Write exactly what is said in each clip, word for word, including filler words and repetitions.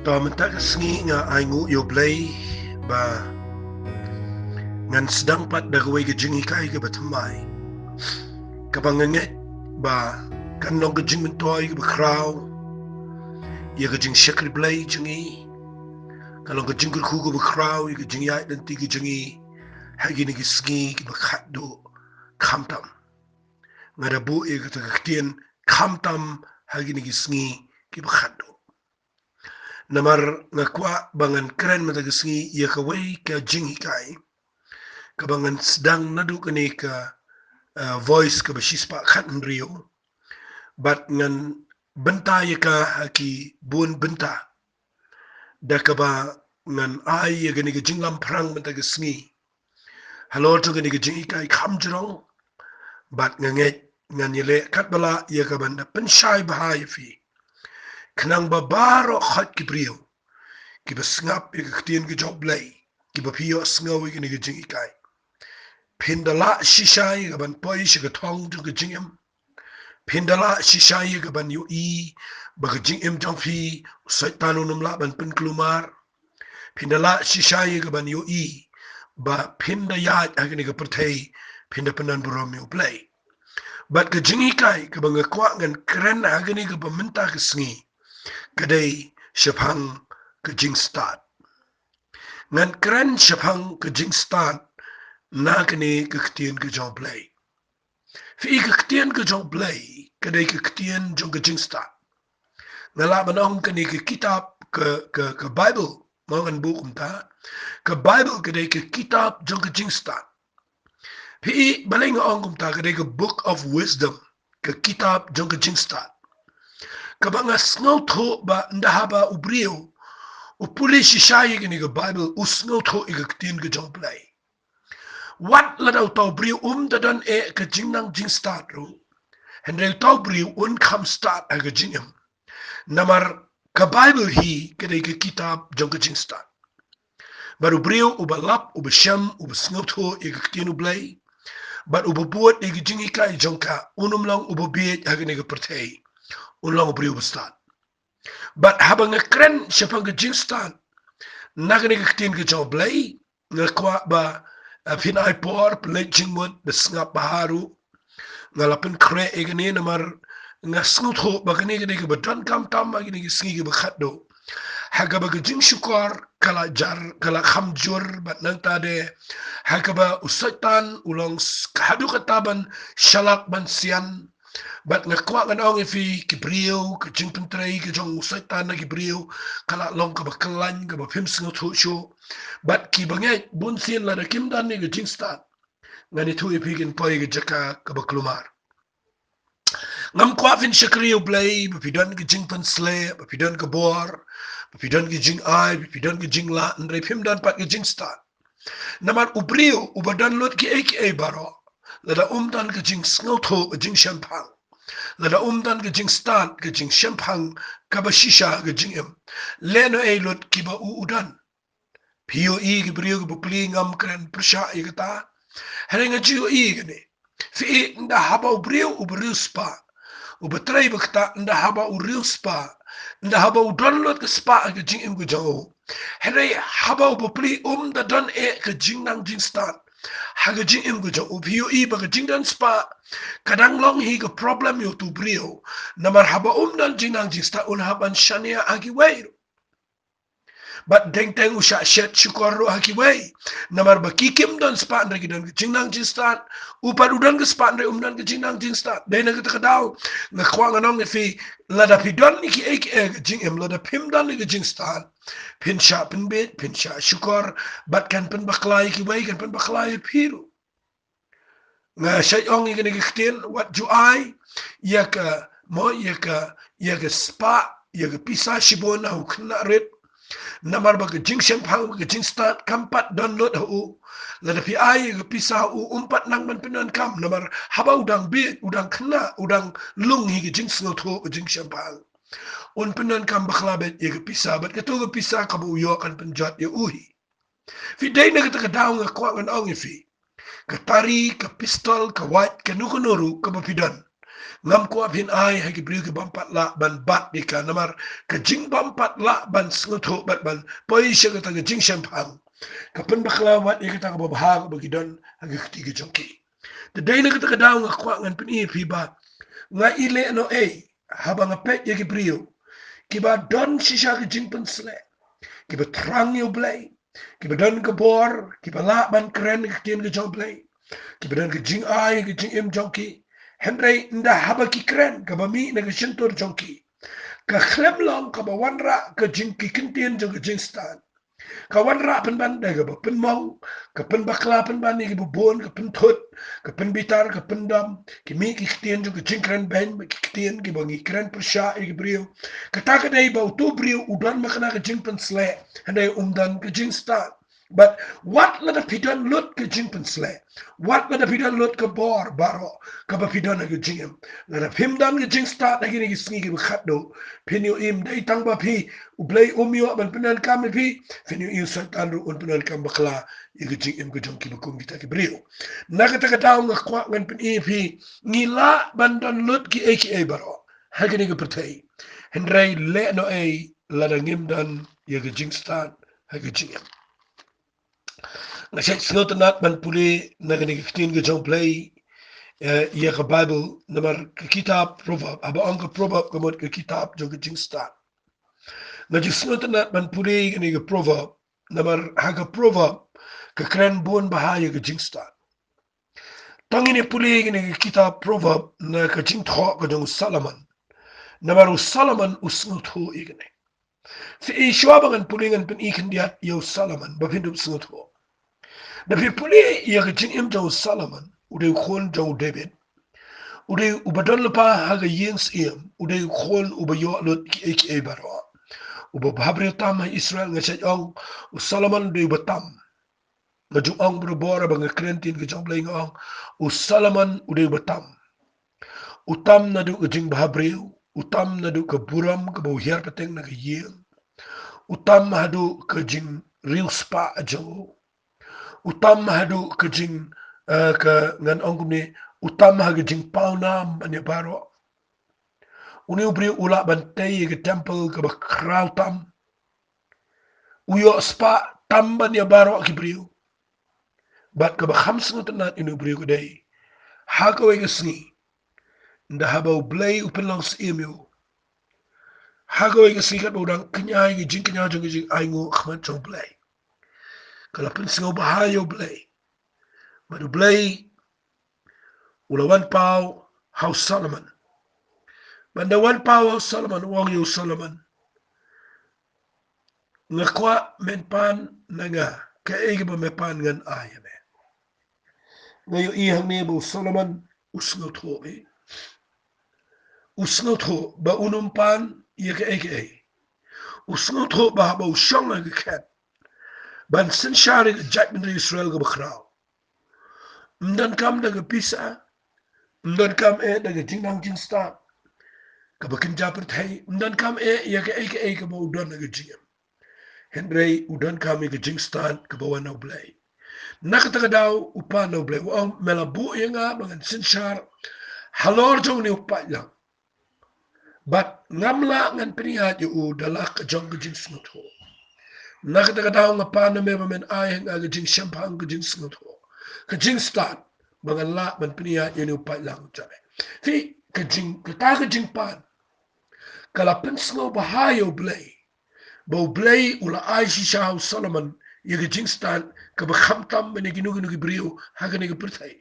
To mynta ka sngi nga ai nguh ïa U Blei ba ngan sdang pat da kawei ka jinghikai kaba thymmai, kaba nga ngeit ba kan long ka jingmyntoi kaba khraw ïa ka jingshakri Blei jong ngi, kan long ka jingkyrkhu kaba khraw ïa ka jingïaid lynti ka jong ngi ha kine ki sngi kiba khatduh. Khamtam, nga da buh ïa kata ka ktien khamtam ha kine ki sngi kiba khatduh. Namar nga kwah ba ngan kren mynta ka sngi ïa kawei ka jinghikai kaba ngan sdang naduh kane ka, uh, Voice kaba shispah khathynriew, bad ngan bynta ïa ka ha ki bun bynta, da kaba ngan ai ïa kane ka jinglamphrang mynta ka sngi halor jong kane ka jinghikai kham jrong. Bad nga ngeit ngan ïaleh katba lah ïa ka ban da pynshai bha ïa phi, khnang ba baroh khoit ki briew kiba sngap ïa ka ktien ka jong U Blei, kiba phi ïohsngew ïa kane ka jinghikai, phin da lah shisha ïa ka ban poi sha ka thong jong ka jingim. Phin da lah shisha ïa ka ban ïohi ba ka jingim jong phi, u Soitan un ym lah ban pynkulmar. Phin da lah shisha ïa ka ban ïohi ba phin da ïaid ha kane ka pyrthei phin da pyndonkam burom ïa U Blei. Bad ka jinghikai kaba nga kwah ngan kren ha kane kaba mynta ka sngi ka dei shaphang ka jingstad. Ngan kren shaphang ka jingstad na kane ka ktien ka jong U Blei. Phi i, ka ktien ka jong U Blei ka dei ka ktien jong ka jingstad. Nga lah ban ong kane ka kitab, ka, ka, ka Bible, mo, ngan buh kumta, ka Bible ka dei ka kitab jong ka jingstad. Phi i, balei nga ong kumta? Ka dei ka Book of Wisdom, ka kitab jong ka jingstad. Kaba nga sngewthuh ba ynda haba u briew u pule shisha ïa kane ka Bible, u sngewthuh ïa ka ktien ka jong U Blei. Wat lada uta u briew um da don eh ka jingnang jingstad ruh, hynrei uta u briew un kham stad ha ka jingim. Namar ka Bible hi ka dei ka kitab jong ka jingstad. Bad u briew uba lap, uba shem, uba sngewthuh ïa ka ktien U Blei, bad uba bud ïa ka jinghikai jong ka, un ym long uba bieit ha kane ka pyrthei. Un long u briew uba stad. Bad haba nga kren shaphang ka jingstad na kane ka ktien ka jong U Blei, nga kwah ba, eh, phin ai por, pynleit jingmut, ba sngap bha ruh. Nga la pynkhreh ïa kane namar nga sngewthuh ba kane ka dei kaba donkam tam ha kine ki sngi kiba khatduh, ha kaba ka jingshukor ka la jar, ka la kham jur, bad nangta de ha kaba u Soitan u long s-, haduh katta ban shalak ban sian. Bad nga kwah ngan ong ïa phi, ki briew, ka jingpyntrei ka jong u Soitan na ki briew ka la long kaba kyllain, kaba phim sngewthuh shuh. Bad kiba ngeit, bunsien lada kim don ïa ka jingstad, ngan ïathuh ïa phi, kin poi ha ka jaka kaba kulmar. Ngam kwah phin shakri ïa U Blei ba phi don ka jingpynshlur, ba phi don ka bor, ba phi don ka jingai, ba phi don ka jinglah, hynrei phim don pat ka jingstad. Namar u briew uba don lut kiei kiei baroh, lada um don ka jingsngewthuh, ka jingshemphang, lada um don ka jingstad, ka jingshemphang kaba shisha ha ka jingim, lehnohei lut kiba u u don. Phi ïohi ki briew kiba plie, ngam kren pyrshah ïa kata, hynrei nga ju ïohi kane. Phi i, ynda haba u briew uba riewspah, uba trei ba ktah, ynda haba u riewspah, ynda haba u don lut ka spah ha ka jingim ka jong u, hynrei haba uba plie um da don eh ka jingnang jingstad ha ka jingim ka jong u, phi ïohi ba ka jingdon spah ka dang long hi ka problem ïa utu u briew. Namar haba um don jingnang jingstad, un hap ban shaniah ha kiwei ruh. Bad teng teng u shah shet shukor ruh ha kiwei. Namar ba ki kim don spah hynrei ki don ka jingnang jingstad, u pat u don ka spah hynrei um don ka jingnang jingstad. Dei na kata ka daw nga kwah ngan ong ïa phi, lada phi don ïa kiei kiei ha ka jingim, lada phim don ïa ka jingstad, phin shah pynbeit, phin shah shukor, bad kan pynbakla ïa kiwei, kan pynbakla ïa phi ruh. Nga shait ong ïa kane ka ktien, wat ju ai ïa ka, mo, ïa ka, ïa ka spah, ïa ka pisa shibun ha u khynnah rit. Namar ba ka jingshemphang, ba ka jingstad kam pat don lut ha u. Lada phi ai ïa ka pisa ha u, um pat nang ban pyndonkam. Namar haba u dang bieit, u dang khynnah, u dang lung hi ka jingsngewthuh, ka jingshemphang, un pyndonkam bakla beit ïa ka pisa, bad kato ka pisa kaba u ïoh kan pynjot ïa u hi. Phi, dei na kata ka daw nga kwah ngan ong ïa phi, ka tari, ka pistol, ka wait, kano kano ruh kaba phi don, Ngam kwah phin ai ha ki briew ki bym pat lah ban bat ïa ka, namar ka jingbym pat lah ban sngewthuh bad ban poi sha kata ka jingshemphang ka pynbakla wat ïa kata kaba bha kaba ki don ha ki kti ki jong ki. Te dei na kata ka daw nga kwah ngan pyni ïa phi ba nga i leh noh ei haba nga peit ïa ki briew kiba don shisha ka jingpynsleh, kiba thrang ïa U Blei, kiba don ka bor, kiba lah ban kren ka ktien ka jong U Blei, kiba don ka jingai ka jingim jong ki. Hynrei ynda haba ki kren kaba mih na ka shyntur jong ki, ka khlem long kaba wanrah ka jing, ki kyntien jong ka jingstad. Ka wanrah pynban da kaba pynmong, ka pynbakla pynban ïa kiba bun, ka pynthut, ka pynbitar, ka pyndom, ki mih ki ktien jong ka jingkren beiñ, ki ktien kiba ngi kren pyrshah ïa ki briew. Kata ka dei ba uto u briew u don ma kane ka jingpynsleh, hynrei um don ka jingstad. Bad wat lada phi don lut ka jingpynsleh, wat lada phi don lut ka bor baroh kaba phi don ha ka jingim, lada phim don ka jingstad ha kine ki sngi kiba khatduh, phin ïohi ym dei tang ba phi, U Blei um ïoh ban pyndonkam ïa phi, phin ïohi u Soitan ruh un pyndonkam bakla ïa ka jingim ka jong kiba kum kita ki briew. Na kata ka daw nga kwah ngan pyni ïa phi, ngi lah ban don lut kiei kiei baroh ha kane ka pyrthei, hynrei leh noh ei lada ngim don ïa ka jingstad ha ka jingim. Nga shait sngewtynnat ban pule na kane ka ktien ka jong U Blei, eh, ïa ka Baibl, namar ka kitab Proverb, haba ong ka Proverb ka mut ka kitab jong ka jingstad. Nga ju sngewtynnat ban pule ïa kane ka Proverb, namar ha ka Proverb ka kren bun bha ïa ka jingstad. Tang ngin ïa pule ïa kane ka kitab Proverb na ka jingthoh ka jong u Solomon, namar u Solomon u sngewthuh ïa kane. Phi i, shuwa ba ngan pule ngan pyni khyndiat ïa u Solomon ba phin dup sngewthuh. Da phi pule ïa ka jingim jong u Solomon, u dei u khun jong u David, u dei uba don lypa ha ka ïing syiem, u dei u khun uba ïoh lut kiei kiei baroh, uba bhabriew tam ha Israel. Nga shait ong u Solomon u dei uba tam. Nga ju ong barabor ba nga kren ktien ka jong U Blei, nga ong u Solomon u dei uba tam. U tam naduh ka jingbhabriew, u tam naduh ka burom kaba u hiar pateng na ka ïing. U tam haduh ka jingriewspah jong u. U tam haduh ka jing, eh, ka ngan ong kumne, u tam ha ka jingpawnam ban ïa baroh. Une u briew u lah ban tei ïa ka temple kaba khraw tam. U ïoh spah tam ban ïa baroh ki briew. Bad kaba kham sngewtynnat ïa une u briew ka dei, ha kawei ka sngi, ynda haba U Blei u pynlong syiem ïa u, ha kawei ka sngi katba u dang kñia ïa ka jingkñia jong ka jingainguh ha khmat jong U Blei, ka la pynsngewbha ïa U Blei. Bad U Blei u la wan paw ha u Solomon. Bad ynda wan paw ha u Solomon, u ong ïa u Solomon, nga kwah men pan na nga kaei kaba me pan ngan ai ïa me. Nga ïohi hangne ba u Solomon u sngewthuh, eh. U sngewthuh ba un ym pan ïa kaei kaei. U sngewthuh ba haba u shong ha ka khet ban synshar ïa ka jaitbynriew Israel kaba khraw, ym donkam da ka pisa, ym donkam eh da ka jingnang jingstad kaba kynja pyrthei, ym donkam eh ïa kaei kaei kaba u don ha ka jingim. Hynrei u donkam ïa ka jingstad kaba wan na U Blei. Na kata ka daw u pan na U Blei, u ong, me la buh ïa nga ba ngan synshar halor jong une u paidlang. Bad ngam lah ngan pynïaid ïa u da la ka jong ka jingsngewthuh. Na kata ka daw nga pan na me ba men ai ha nga ka jingshemphang, ka jingsngewthuh, ka jingstad, ba ngan lah ban pynïaid ïa une u paidlang jong me. Phi, ka jing, kata ka jingpan ka la pynsngewbha ïa U Blei, ba U Blei u la ai shisha ha u Solomon ïa ka jingstad kaba khamtam ban ïa kino kino ki briew ha kane ka pyrthei.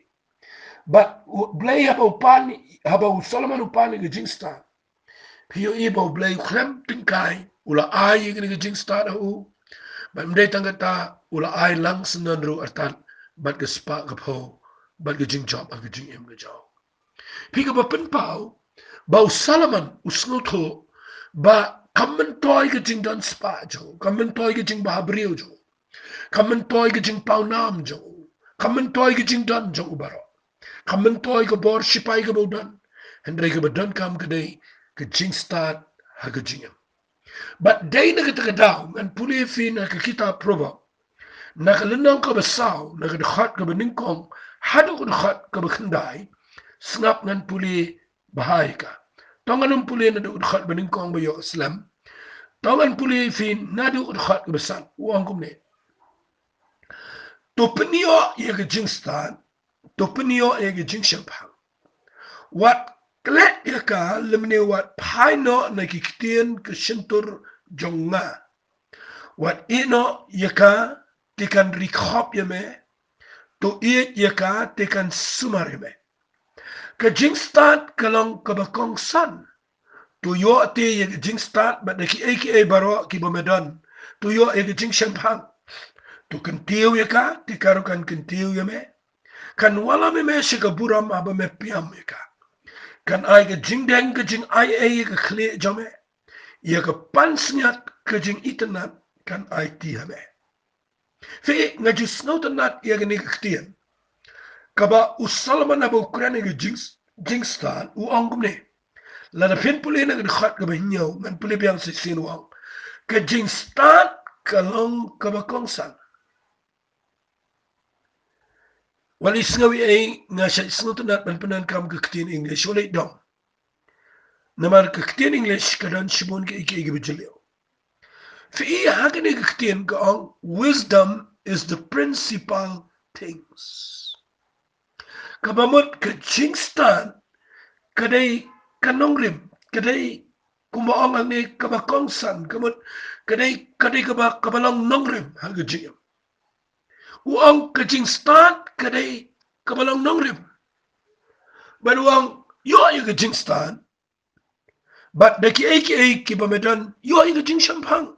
Bad U Blei haba u pan, haba u Solomon u pan ïa ka jingstad, phi ïohi ba U Blei u khlem tyngkai, u la ai ïa kane ka jingstad ha u. Bad ym dei tang kata, u la ai lang syndon ruh artat bad ka spah ka phew bad ka jingjop ha ka jingim ka jong u. Phi, kaba pynpaw ba u Solomon u sngewthuh ba kam myntoi ka jingdon spah jong u, kam myntoi ka jingbhabriew jong u, kam myntoi ka jingpawnam jong u, kam myntoi ka jingdon jong u baroh, kam myntoi ka bor shipai kaba u don. Hynrei kaba donkam ka dei ka jingstad ha ka jingim. Bad dei na kata ka daw ngan pule ïa phi na ka kitab Proverb, na ka lynnong kaba saw, na ka dkhot kaba nyngkong haduh ka dkhot kaba khyndai. Sngap ngan pule bha ïa ka. To ngan ym pule naduh ka dkhot ba nyngkong ba ïoh slem. To ngan pule ïa phi naduh ka dkhot kaba san. U ong kumne. To pynïoh ïa ka jingstad, to pynïoh ïa ka jingshemphang. Wat klet ïa ka lymne wat phai noh na ki ktien ka shyntur jong nga. Wat ïeh noh ïa ka te kan ri khop ïa me. To ïeit ïa ka te kan sumar ïa me. Ka jingstad ka long kaba kongsan. To ïoh te ïa ka jingstad bad da kiei kiei baroh kiba me don. To ïoh ïa ka jingshemphang. To kyntiew ïa ka te ka ruh kan kyntiew ïa me. Kan wallam ïa me sha ka burom haba me pynïam ïa ka. Kan ai ka jingdeng ka jingaiei ïa ka khlieh jong me. Ïa ka pansngiat ka jingitynnad kan aiti ha me. Phi, nga ju sngewtynnad ïa kane ka ktien. Kaba u Solomon haba u kren ïa ka jing, jingstad u ong kumne. Lada phin pule na ka dkhot kaba hynñiew, ngan pule biang shisien u ong. Ka jingstad ka long kaba kongsan. Wat sngew ei ei, nga shait sngewtynnad ban pyndonkam ka ktien English, wat dei dong. Namar ka ktien English ka don shibun kiei kiei kiba jylliew. Phi i ha kane ka ktien ka ong, wisdom is the principal things. Kaba mut ka jingstad ka dei ka nongrim, ka dei kumba ong hangne kaba kongsan, ka mut ka dei, ka dei kaba, kaba long nongrim ha ka jingim. U ong ka jingstad ka dei kaba long nongrim. Bad u ong ïoh ïa ka jingstad. Bad da kiei kiei kiba me don ïoh ïa ka jingshemphang.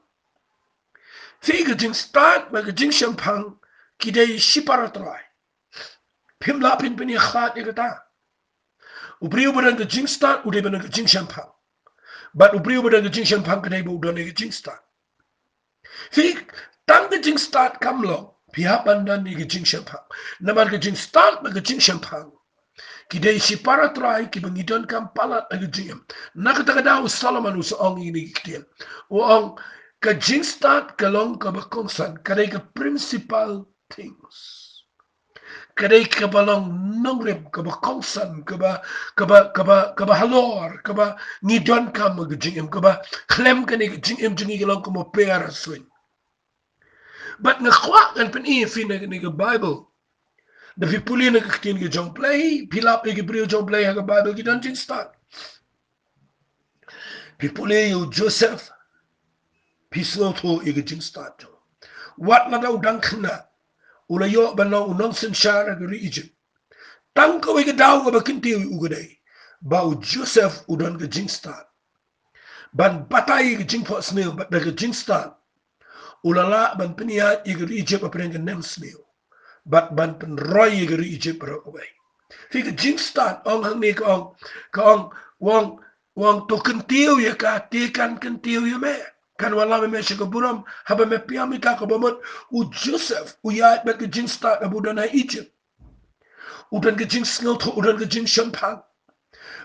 Phi, ka jingstad bad ka jingshemphang ki dei shipara trai. Phim lah phin pynïakhlad ïa kata. U briew ba don ka jingstad u dei ba don ka jingshemphang. Bad u briew ba don ka jingshemphang ka dei ba u don ïa ka jingstad. Phi, tang ka jingstad kam long phi hap ban don ïa ka jingshemphang. Namar ka jingstad bad ka jingshemphang ki dei shipara trai kiba ngi donkam palat ha ka jingim. Na kata ka daw u Solomon u sa ong ïa kine ki ktien. U ong ka jingstad ka long kaba kongsan, ka dei ka principal things. Ka dei kaba long nongrim, kaba kongsan, kaba, kaba, kaba, kaba halor, kaba ngi donkam ha ka jingim, kaba khlem kane ka jingim jong ngi ka long kum u per ha suiñ. Bad nga kwah ngan pyni ïa phi na kane ka Bible. Da phi pule na ka ktien ka jong U Blei, phi lap ïa ki briew jong U Blei ha ka Bible ki don jingstad. Phi pule ïa u Joseph, phi sngewthuh ïa ka jingstad jong u. Wat lada u dang khynnah u la ïoh ban long u nongsynshar ha ka ri Egypt. Tang kawei ka daw kaba kyntiew ïa u ka dei ba u Joseph u don ka jingstad ban batai ïa ka jingphohsniew bad da ka jingstad u la lah ban pynïaid ïa ka ri Egypt hapdeng ka nemsniew bad ban pynroi ïa ka ri Egypt baroh kawei. Phi, ka jingstad ong hangne ka ong, ka ong, u ong, u ong to kyntiew ïa ka te kan kyntiew ïa me. Kan wallam ïa me sha ka burom haba me pynïam ïa ka. Kaba mut u Joseph u ïaid bad ka jingstad haba u don ha Egypt. U don ka jingsngewthuh, u don ka jingshemphang.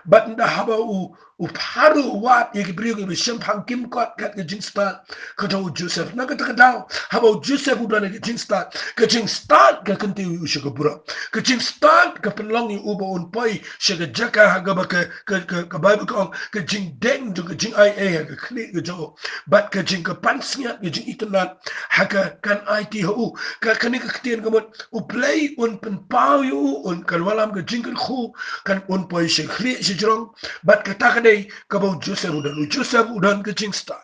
Bad ynda haba u, u Pharaoh u wad ïa ki briew kiba shemphang kim kot kat ka jingstad ka jong u Joseph. Na kata ka daw haba u Joseph u don ïa ka jingstad, ka jingstad ka kyntiew ïa u sha ka burom. Ka jingstad ka pynlong ïa u ba un poi sha ka jaka ha kaba ka, ka, ka, ka Bible ka ong ka jingdeng jong ka jingaiei ha ka khlieh ka jong u. Bad ka jing, ka pansngiat ka jingitynnad ha ka kan aiti ha u. Ka, kane ka ktien ka mut U Blei un pynpaw ïa u, un, kan wallam ka jingkyrkhu, kan, un poi sha khlieh sha jrong. Bad kata ka dei kaba u Joseph u don. U Joseph u don ka jingstad.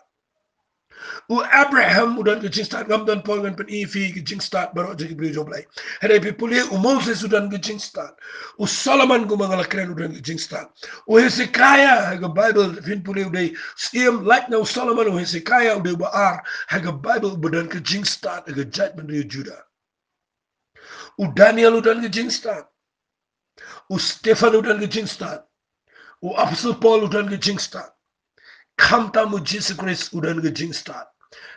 U Abraham u don ka jingstad. Ngam don por ngan pyni ïa phi ka jingstad baroh jong ki briew jong U Blei. Hynrei phi pule u Moses u don ka jingstad. U Solomon kumba nga la kren u don ka jingstad. U Hezekiah ha ka Bible phin pule u dei, siem lait na u Solomon, u Hezekiah u dei uba ar ha ka Bible uba don ka jingstad ha ka jaitbynriew Judah. U Daniel u don ka jingstad. U Stephen u don ka jingstad. U Apostol Paul u don ka jingstad. Khamtam u Jisu Khrist u don ka jingstad.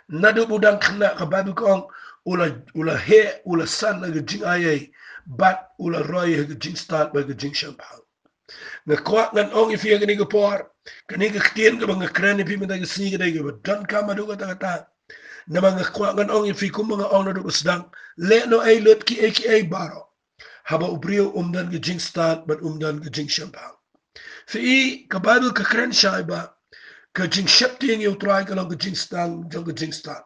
Naduh ba u dang khynnah ka Bible ka ong u la, u la heh, u la san ha ka jingaiei bad u la roi ha ka jingstad bad ka jingshemphang. Nga kwah ngan ong ïa phi ha kane ka por, kane ka ktien kaba nga kren ïa phi mynta ka sngi ka dei kaba donkam haduh katta katta. Namar nga kwah ngan ong ïa phi kumba nga ong naduh ba sdang, lehnohei lut kiei kiei baroh haba u briew um don ka jingstad bad um don ka jingshemphang. Phi i, ka Baibl ka kren shai ba ka jingsheptieng ïa U Trai ka long ka jingstad jong ka jingstad.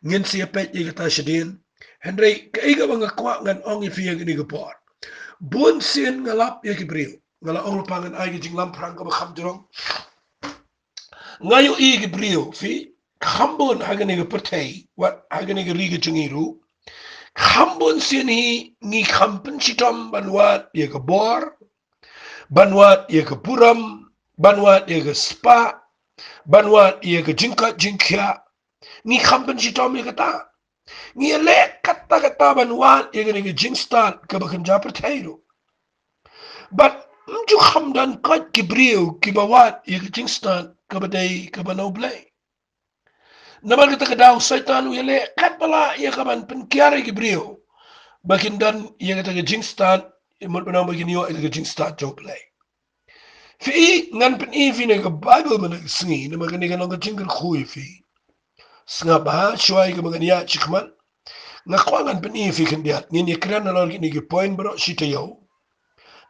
Ngin sa ïa peit ïa kata shadien. Hynrei kaei kaba nga kwah ngan ong ïa phi ïa kane ka por. Bun sien nga lap ïa ki briew. Nga la ong lypa ngan ai ka jinglamphrang kaba kham jrong. Nga ïohi ïa ki briew, phi, kham bun ha kane ka pyrthei, wat ha kane ka ri ka jong ngi ruh. Kham bun sien hi ngi kham pynshitom ban wad ïa ka bor, ban wad ïa ka burom, ban wad ïa ka spah, ban wad ïa ka jingkoit jingkhiah. Ngi kham pynshitom ïa kata. Ngi ïaleh katta katta ban wad ïa kane ka jingstad kaba kynja pyrthei ruh. Bad ym ju kham don koit ki briew kiba wad ïa ka jingstad kaba dei kaba na U Blei. Namar kata ka daw Soitan u ïaleh katba lah ïa ka ban pynkiar ïa ki briew ba kin don ïa kata ka jingstad, ïa mut ba nang ba kin ïoh ïa ka jingstad jong U Blei. Phi i, ngan pyni ïa phi na ka Baibl mynta ka sngi, namar kane ka long ka jingkyrkhu ïa phi. Sngap bha, shuwa ïa kaba ngan ïaid shakhmat, nga kwah ngan pyni ïa phi khyndiat. Ngin ïa kren halor kine ki point baroh shi taïew.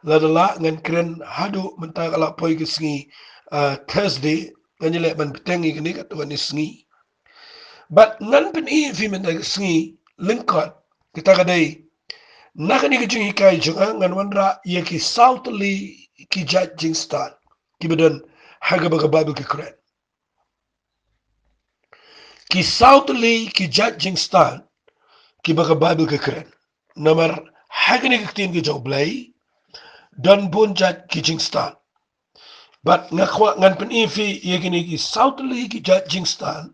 Lada lah ngan kren haduh mynta ka la poi ka sngi, ah, Thursday, ngan ïaleh ban bteng ïa kane katto katne sngi. Bad ngan pyni ïa phi mynta ka sngi, lyngkot, kata ka dei, na kane ka jinghikai jong nga ngan wanrah ïa ki saw tylli ki jait jingstad kiba don ha kaba ka Baibl ka kren. Ki saw tylli ki jait jingstad kiba ka Baibl ka kren. Namar ha kane ka ktien ka jong U Blei don bun jait ki jingstad. Bad nga kwah ngan pyni ïa phi ïa kine ki saw tylli ki jait jingstad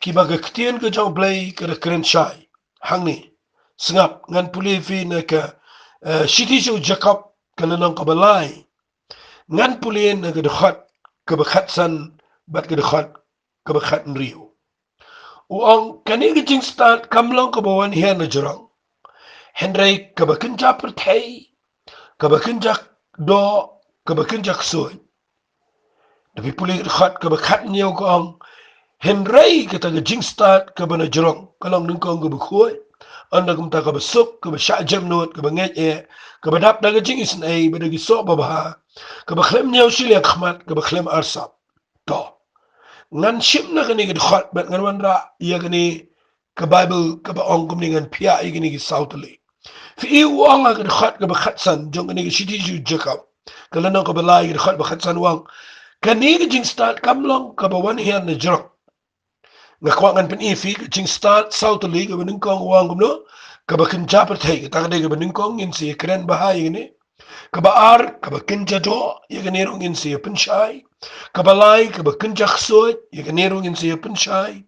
kiba ka ktien ka jong U Blei ka da kren shai. Hangne, sngap, ngan pule ïa phi na ka, eh, Shithi sha u Jakob, ka lynnong kaba lai. Ngan pule na ka dkhot kaba khatsan bad ka dkhot kaba khathynriew. U ong, kane ka jingstad kam long kaba wan hiar na jrong, hynrei kaba kynja pyrthei, kaba kynja doh, kaba kynja ksuid. Da phi pule ka dkhot kaba khathynñiew ka ong, hynrei kata ka jingstad kaba na jrong ka long nyngkong kaba khuid, ynda kumta kaba suk, kaba shah jemnud, kaba ngeit eh, kaba dap da ka jingisynei bad da ki soh babha, kaba khlem ñiew shiliang khmat, kaba khlem arsap. To, ngan shim na kane ka dkhot bad ngan wanrah ïa kane ka Baibl kaba ong kumne, ngan phiah ïa kine ki saw tylli. Phi i, u ong ha ka dkhot kaba khatsan jong kane ka Shithi sha u Jakob, ka lynnong kaba lai, ka dkhot ba khatsan, u ong, kane ka jingstad kam long kaba wan hiar na jrong. Nga kwah ngan pyni ïa phi ka jingstad saw tylli, kaba nyngkong u ong kumno, kaba kynja pyrthei, kata ka dei kaba nyngkong, ngin sa ïa kren bha ïa kane. Kaba ar, kaba kynja doh, ïa kane ruh ngin sa ïa pynshai. Kaba lai, kaba kynja ksuid, ïa kane ruh ngin sa ïa pynshai.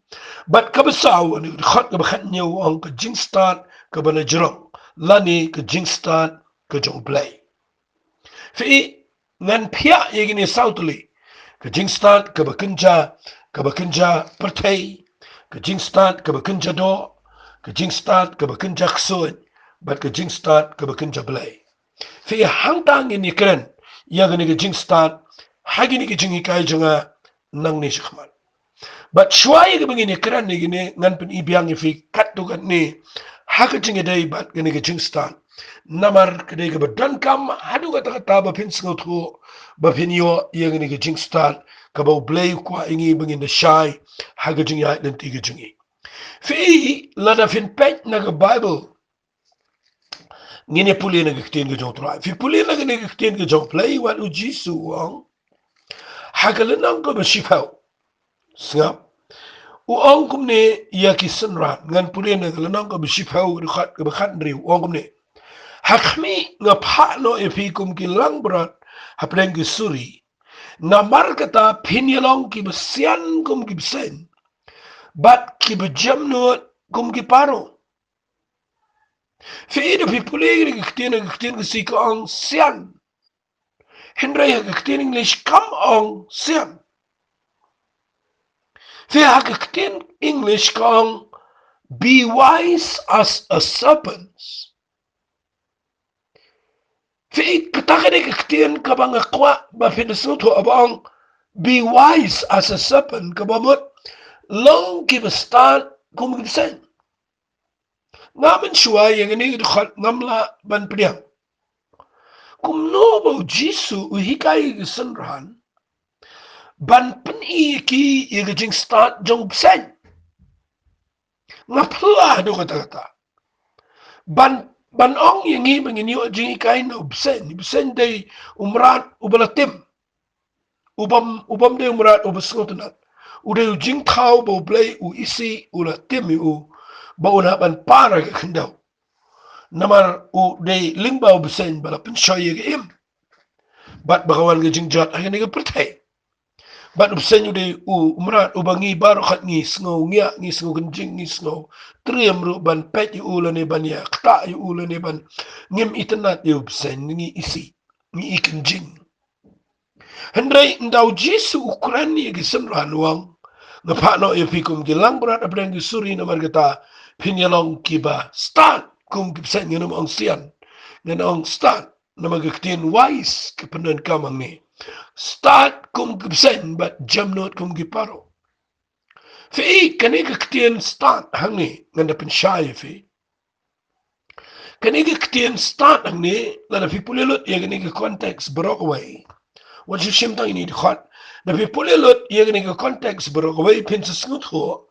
Bad kaba saw, ha ka dkhot kaba khathynñiew, u ong ka jingstad kaba na jrong, lane ka jingstad ka jong U Blei. Phi i, ngan phiah ïa kine saw tylli. Ka jingstad kaba kynja, kaba kynja pyrthei, ka jingstad kaba kynja doh, ka jingstad kaba kynja ksuid, bad ka jingstad kaba kynja Blei. Phi i, hangta ngin ïa kren ïa kane ka jingstad ha kine ki jinghikai jong nga nangne shakhmat. Bad shuwa ïa kaba ngin ïa kren ïa kine, ngan pyni biang ïa phi katto katne ha ka jingïadei bad kane ka jingstad. Namar ka dei kaba donkam haduh katta katta ba phin sngewthuh, ba phin ïoh ïa kane ka jingstad kaba U Blei u kwah ïa ngi ba ngin da shai ha ka jingïaid lynti ka jong ngi. Phi i, lada phin peit na ka Baibl, ngin ïa pule na ka ktien ka jong U Trai. Phi pule na kane ka ktien ka jong U Blei, wat U Jisu u ong ha ka lynnong kaba shiphew. Sngap. U ong kumne ïa ki synran. Ngan pule na ka lynnong kaba shiphew, ka dkhot kaba khathynriew. U ong kumne, ha khmih, nga phah noh ïa phi kum ki langbrot hapdeng ki suri. Namar kata phin ïa long kiba sian kum ki bseiñ, bad kiba jemnud kum ki parung. Phi i, da phi pule ïa ka ktien, ka ktien ka Khasi ka ong sian. Hynrei ha ka ktien English kam ong sian. Phi i, ha ka ktien English ka ong, "Be wise as a serpent." Phi i, kata ka dei ka ktien kaba nga kwah ba phin da sngewthuh, ba ong, "Be wise as a serpent," kaba mut, long kiba stad kum ki bseiñ. Nga mynshuwa ïa kane ka dkhot ngam lah ban pdiang. kumno ba u Jisu u hikai ïa ki synran ban pyni ïa ki ïa ka jingstad jong u bseiñ. Nga phla haduh katta katta. Ban, ban ong ïa ngi ba ngin ïoh jinghikai na u bseiñ. U bseiñ dei u mrad uba la tim. U bym, u bym dei u mrad uba sngewtynnat. U dei u jingthaw ba u Blei u isih, u la tim ïa u ba un hap ban par ha ka khyndew. Namar u dei lyngba u bseiñ ba la pynshoi ïa ka im bad ba ka wan ka jingjot ha kane ka pyrthei. Bad u bseiñ u dei u mrad uba ngi baroh khoit ngi sngew ngiah, ngi sngew kynjing, ngi sngew triem ruh ban peit ïa u lane ban ïa ktah ïa u lane ban ngim itynnat ïa u bseiñ, ngi isih, ngi ikynjing. Hynrei ynda u Jisu u kren ïa ki synran u ong, nga phah noh ïa phi kum ki langbrot hapdeng ki suri, namar kata phin ïa long kiba stad kum ki bseiñ. Ngan ym ong sian, ngan ong stad. Namar ka ktien wise ka pyndonkam hangne. Stad kum ki bseiñ bad jemnud kum ki paro. Phi i kane ka ktien stad hangne, ngan da pynshai ïa phi. Kane ka ktien stad hangne, lada phi pule lut ïa kane ka context baroh kawei. Wat shu shim tang ïa kane dkhot. Da phi pule lut ïa kane ka context baroh kawei, phin sa sngewthuh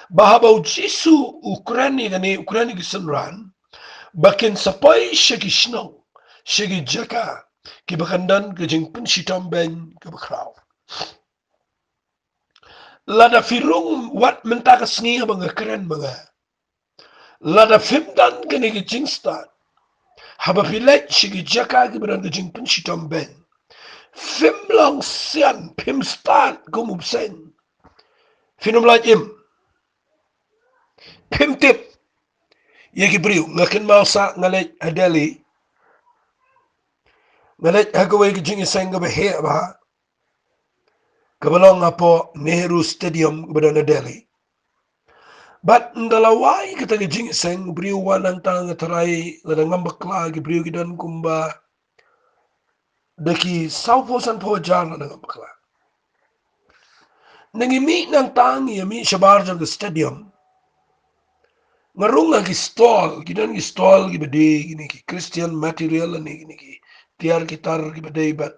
ba haba u Jisu u kren ïa kane, u kren ïa ki synran ba kin sa poi sha ki shnong, sha ki jaka kiba kan don ka jingpynshitom beiñ kaba khraw. Lada phi rung wat mynta ka sngi haba nga kren ma nga, lada phim don kane ka jingstad, haba phi leit sha ki jaka kiba don ka jingpynshitom beiñ, phim long sian, phim stad kum u bseiñ. Phin ym lah im. Phim tip ïa ki briew. Nga kynmaw sa nga leit ha Delhi, nga leit ha kawei ka jingïaseng kaba heh bha, kaba long hapoh Nehru Stadium kaba don ha Delhi. Bad ynda la wai kata ka jingïaseng, u briew u wan nangta, nga tharai lada ngam bakla ki briew ki don kumba da ki sawphew sanphew hajar lada ngam bakla. Ngi mih nangta, ngi mih shabar jong ka stadium. Nga rung ha ki stall, ki don ki stall kiba die kine ki Christian material lane kine ki tiar ki tar kiba dei bad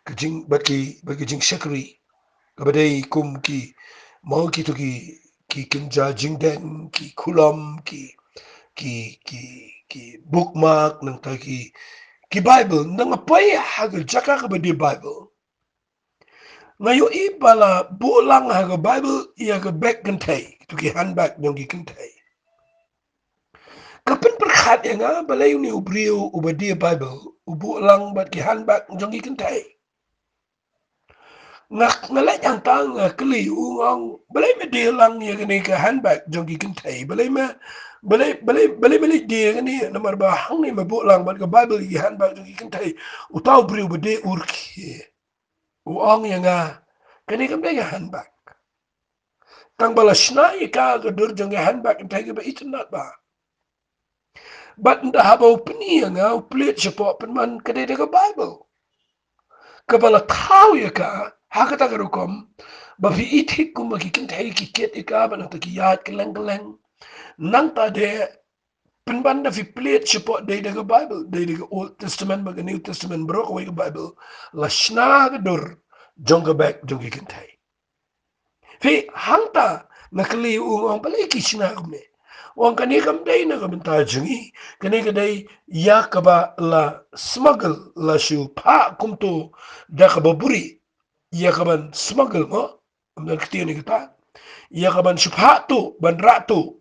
ka jing, bad ki, bad ki jingshakri. Kaba dei kum ki, mo, kito ki, ki kynja jingdeng, ki khulom, ki, ki, ki, ki bookmark, nangta ki, ki Bible. Nang nga poi ha ka jaka kaba die Bible, nga ïohi ba la buh lang ha ka Bible ïa ka bag kynthei, kito ki handbag jong ki kynthei. Ka pynpyrkhat ïa nga balei une u briew uba die Bible u buh lang bad ki handbag jong ki kynthei. Nga, nga leit hangta, nga kylli u, nga ong, balei me die lang ïa kane ka handbag jong ki kynthei? Balei me, balei, balei, balei me leit die ïa kane? Namar ba hangne me buh lang bad ka Bible ïa ki handbag jong ki kynthei. Uta u briew ba die u rkhie, u ong ïa nga, kane kam dei ka handbag. Tang ba la shna ïa ka ha ka dur jong ka handbag kynthei kaba itynnad bha. Bad ynda haba u pyni ïa nga, u plie shapoh, pynban ka dei da ka Bible. Kaba la thaw ïa ka ha kata ka rukom ba phi i thik kumba ki kynthei ki kit ïa ka bad nangta ki ïaid kylleng kylleng. Nangta de pynban da phi plie shapoh, dei da ka Bible, dei da ka Old Testament bad ka New Testament, baroh kawei ka Bible la shna ha ka dur jong ka bag jong ki kynthei. Phi, hangta nga kylli u, nga ong, balei ki shna kumne? U ong, kane kam dei na ka bynta jong ngi, kane ka dei ïa kaba la smuggle, la shu phah kumto da kaba buhrieh, ïa kaban smuggle, mo, kumta ka ktien kata, ïa kaban shu phah tuh, ban rah tuh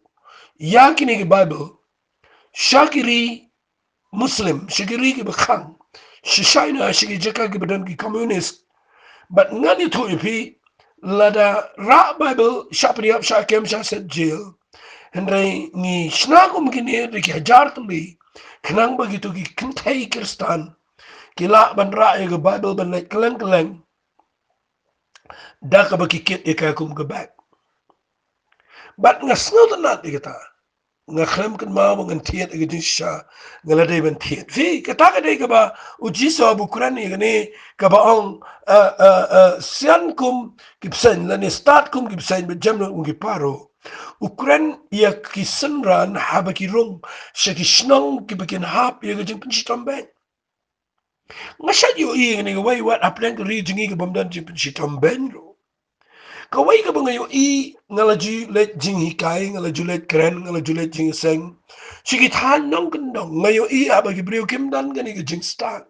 ïa kine ki Bible sha ki ri Muslim, sha ki ri kiba khang, sha China, sha ki jaka kiba don ki communist. Bad ngan ïathuh ïa phi, lada rah Bible, shah pynïap, shah kem, shah set jail. Hynrei ngi shna kum kine da ki hajar tylli, khnang ba kito ki kynthei Khristan ki lah ban rah ïa ka Bible ban leit kylleng kylleng da kaba ki kit ïa ka kum ka bag. Bad nga sngewtynnat ïa kata. Nga khlem kynmaw ba ngan thied ïa ka jingshisha, nga la dei ban thied. Phi, kata ka dei kaba u Jisu haba u kren ïa kane, kaba ong, eh, eh, eh, sian kum ki bseiñ lane stad kum ki bseiñ bad jemnud kum ki paro. U kren ïa ki synran haba ki rung sha ki shnong kiba kin hap ïa ka jingpynshitom beiñ. Nga shait ïohi ïa kane kawei wat hapdeng ka ri jong ngi ka bym don jingpynshitom beiñ ruh. Kawei kaba nga ïohi, nga la ju leit jinghikai, nga la ju leit kren, nga la ju leit jingseng. Sha ki thaiñ nongkyndong nga ïohi haba ki briew kim don kane ka jingstad,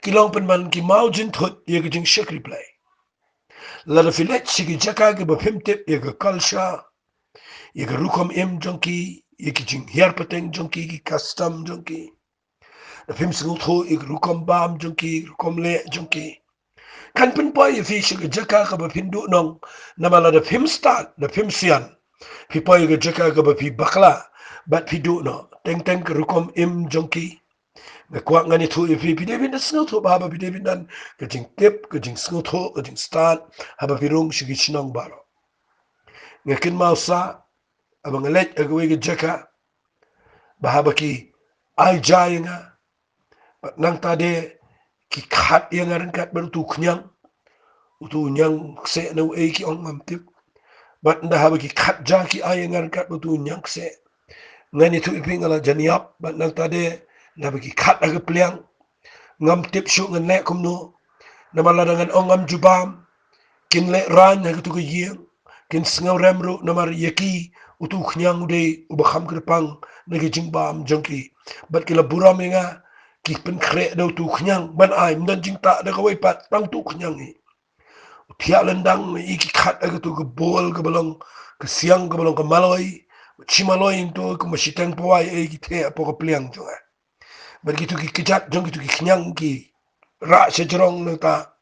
ki long pynban ki maw jingthut ïa ka jingshakri Blei. Lada phi leit sha ki jaka kiba phim tip ïa ka culture, ïa ka rukom im jong ki, ïa ki jinghiar pateng jong ki, ki custom jong ki, da phim sngewthuh ïa ka rukom bam jong ki, rukom leh jong ki, kan pynpoi ïa phi sha ka jaka kaba phin duh noh. Namar lada phim stad, da phim sian, phi poi ïa ka jaka kaba phi bakla bad phi duh noh. Teng teng ka rukom im jong ki. Nga kwah ngan ïathuh ïa phi, phi dei ban da sngewthuh ba haba phi dei ban don ka jingtip, ka jingsngewthuh, ka jingstad haba phi rung sha ki shnong baroh. Nga kynmaw sa haba nga leit ha kawei ka jaka, ba haba ki ai ja ïa nga, bad nangta de ki khat ïa nga ryngkat bad utu u khñiang, utu u ñiang kseh ne uei ki ong ngam tip. Bad nda haba ki khat ja ki ai ïa nga ryngkat bad utu u ñiang kseh, ngan ïathuh ïa phi nga la jan ïap. Bad nangta de, nda haba ki khat ha ka pliang, ngam tip shuh ngan leh kumno. Namar lada ngan ong ngam ju bam, kin lehraiñ ha katu ka ïing, kin sngewrem ruh namar ïa ki utu u khñiang u dei uba kham kyrpang na ka jingbam jong ki. Bad ki la burom ïa nga, ki pynkhreh da utu u khñiang ban ai, ym don jingtah da kawei pat, tang utu u khñiang hi. U thiah lyndang ïa ki khat ha katu ka bowl kaba long ka siang kaba long ka maloi, shi maloi nto kumba shiteng pawai ïa ki theh hapoh ka pliang jong nga. Bad kitu ki kjat jong kitu ki khñiang ki rah sha jrong nangta.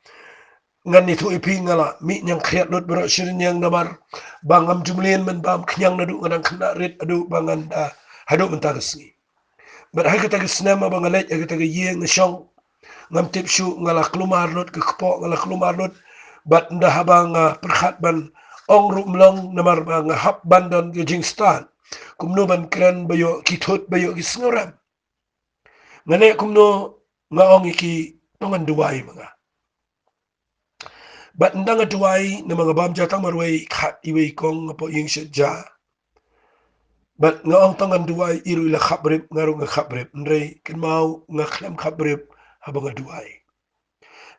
Ngan ïathuh ïa phi nga la mih ñiangkhriat lut baroh shi rynïeng namar ba ngam ju mlien ban bam khñiang naduh nga dang khynnah rit haduh ba ngan da, haduh mynta ka sngi. Bad ha kata ka snem haba nga leit ha kata ka ïing nga shong, ngam tip shuh, nga la kulmar lut ka kpoh, nga la kulmar lut. Bad nda haba nga pyrkhat ban ong ruh ym long namar ba nga hap ban don ka jingstad. Kumno ban kren ba ïoh ki thut, ba ïoh ki sngewrem. Nga leh kumno, nga ong ïa ki, to ngan duwai ma nga. Bad nda nga duwai, namar nga bam ja tang marwei, khat iwei i kong hapoh ïing shet ja. Bad nga ong to ngan duwai, i ruh i la khapbrip, nga ruh nga khapbrip. Hynrei kynmaw nga khlem khapbrip haba nga duwai.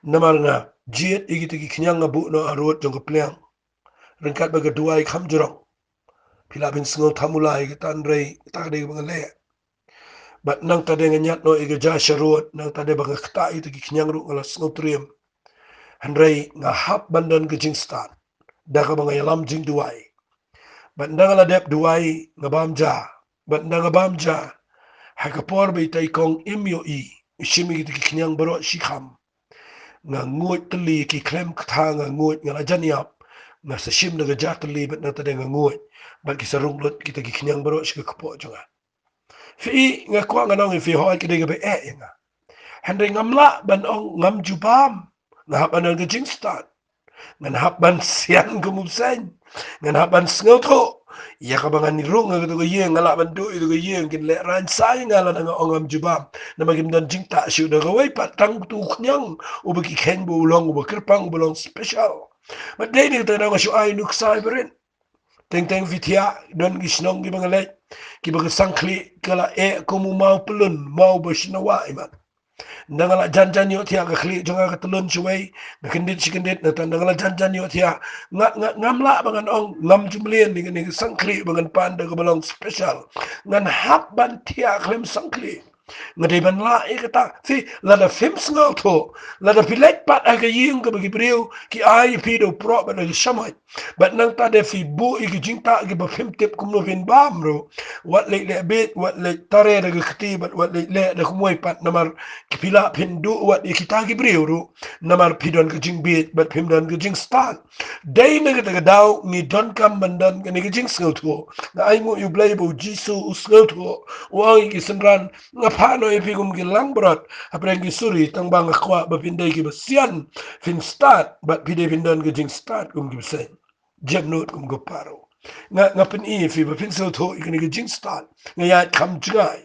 Namar nga jied ïa kita ki khñiang, nga buh noh harud jong ka pliang. Ryngkat bad ka duwai kham jrong. Phi lah ban sngew thamula ïa kata, hynrei kata ka dei kaba nga leh. Bad nangta de nga ñiad noh ïa ka ja sharud, nangta de ba nga ktah ïa kita ki khñiang ruh nga la sngew triem. Hynrei nga hap ban don ka jingstad da kaba nga ïalam jingduwai. Bad nda nga la dep duwai nga bam ja. Bad nda nga bam ja, ha ka por ba itai i kong im ïohi, i shim ïa kita ki khñiang baroh shikham. Nga nguid tylli, ki khlem kata nga nguid, nga la jan ïap. Nga sa shim da ka ja tylli bad nangta de nga nguid. Bad ki sa rung lut kita ki khñiang baroh sha ka kpoh jong nga. Phi, nga kwah ngan ong ïa phi, hooid ka dei kaba eh ïa nga. Hynrei ngam lah ban ong ngam ju bam. Nga hap ban don ka jingstad. Ngan hap ban sian kum u bseiñ. Ngan hap ban sngewthuh ïa kaba ngan rung ha katu ka ïing, nga lah ban duh ïa katu ka ïing, kin lehraiñ sa ïa nga lada nga ong ngam ju bam. Namar kim don jingtah shuh da kawei pat, tang utu u khñiang uba ki kheiñ ba u long uba kyrpang, uba long special. Bad dei na kata ka daw nga shu ai nuksa ïa barit. Teng teng phi thiah, don ki shnong kiba nga leit, kiba ka sang khlieh ka la eh kum u maw pyllun, maw ba shna wah imat. Nda nga la jan jan ïohthiah, ka khlieh jong nga ka tyllun shawei, nga kyndit shi kyndit, nangta nda nga la jan jan ïohthiah. Nga, nga, ngam lah ba ngan ong ngam ju mlien ïa kane ka sang khlieh ba ngan pan da kaba long special. Ngan hap ban thiah khlem sang khlieh. Nga dei ban lah ïa kata. Phi, lada phim sngewthuh, lada phi leit pat ha ka ïing kaba ki briew ki ai ïa phi da u proh bad da ka shamoit, bad nangta de phi buh ïa ki jingtah kiba phim tip kumno phin bam ruh, wat leit leh bieit, wat leit tare da ka kti, bad wat leit leh da kumwei pat, namar ki, phi lah phin duh wat ïa kita ki briew ruh, namar phi don ka jingbieit bad phim don ka jingstad. Dei na kata ka daw ngi donkam ban don kane ka jingsngewthuh. Nga ainguh ïa U Blei ba U Jisu u sngewthuh, u ong ïa ki synran, nga phah noh ïa phi kum ki langbrot hapdeng ki suri, tang ba nga kwah ba phin dei kiba sian, phin stad, bad phi dei phin don ka jingstad kum ki bseiñ, jemnud kum ka paru. Nga, nga pyni ïa phi ba phin sngewthuh ïa kane ka jingstad. Nga ïaid kham jngai.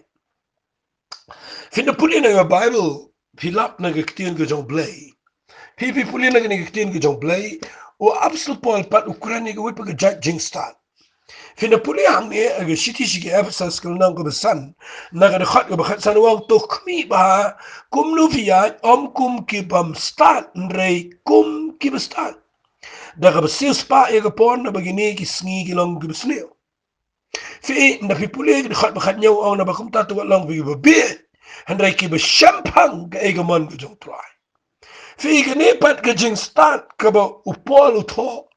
Phin da pule na ka Baibl, phi lap na ka ktien ka jong U Blei. Phi, phi pule na kane ka ktien ka jong U Blei, u Apostol Paul pat u kren ïa kawei pat ka jait jingstad. Phin da pule hangne ha ka shithi sha ki Ephesus ka lynnong kaba san, na ka dkhot kaba khatsan u ong, to khmih bha kumno phi ïaid, ym kum ki bym stad hynrei kum kiba stad, da kaba siewspah ïa ka por, naba kine ki sngi ki long kiba sniew. Phi, ynda phi pule ki dkhot ba khathynñiew u ong, naba kumta to wat long phi kiba bieit hynrei kiba shemphang kaei ka mon ka jong U Trai. Phi, kane pat ka jingstad kaba u Paul u thoh,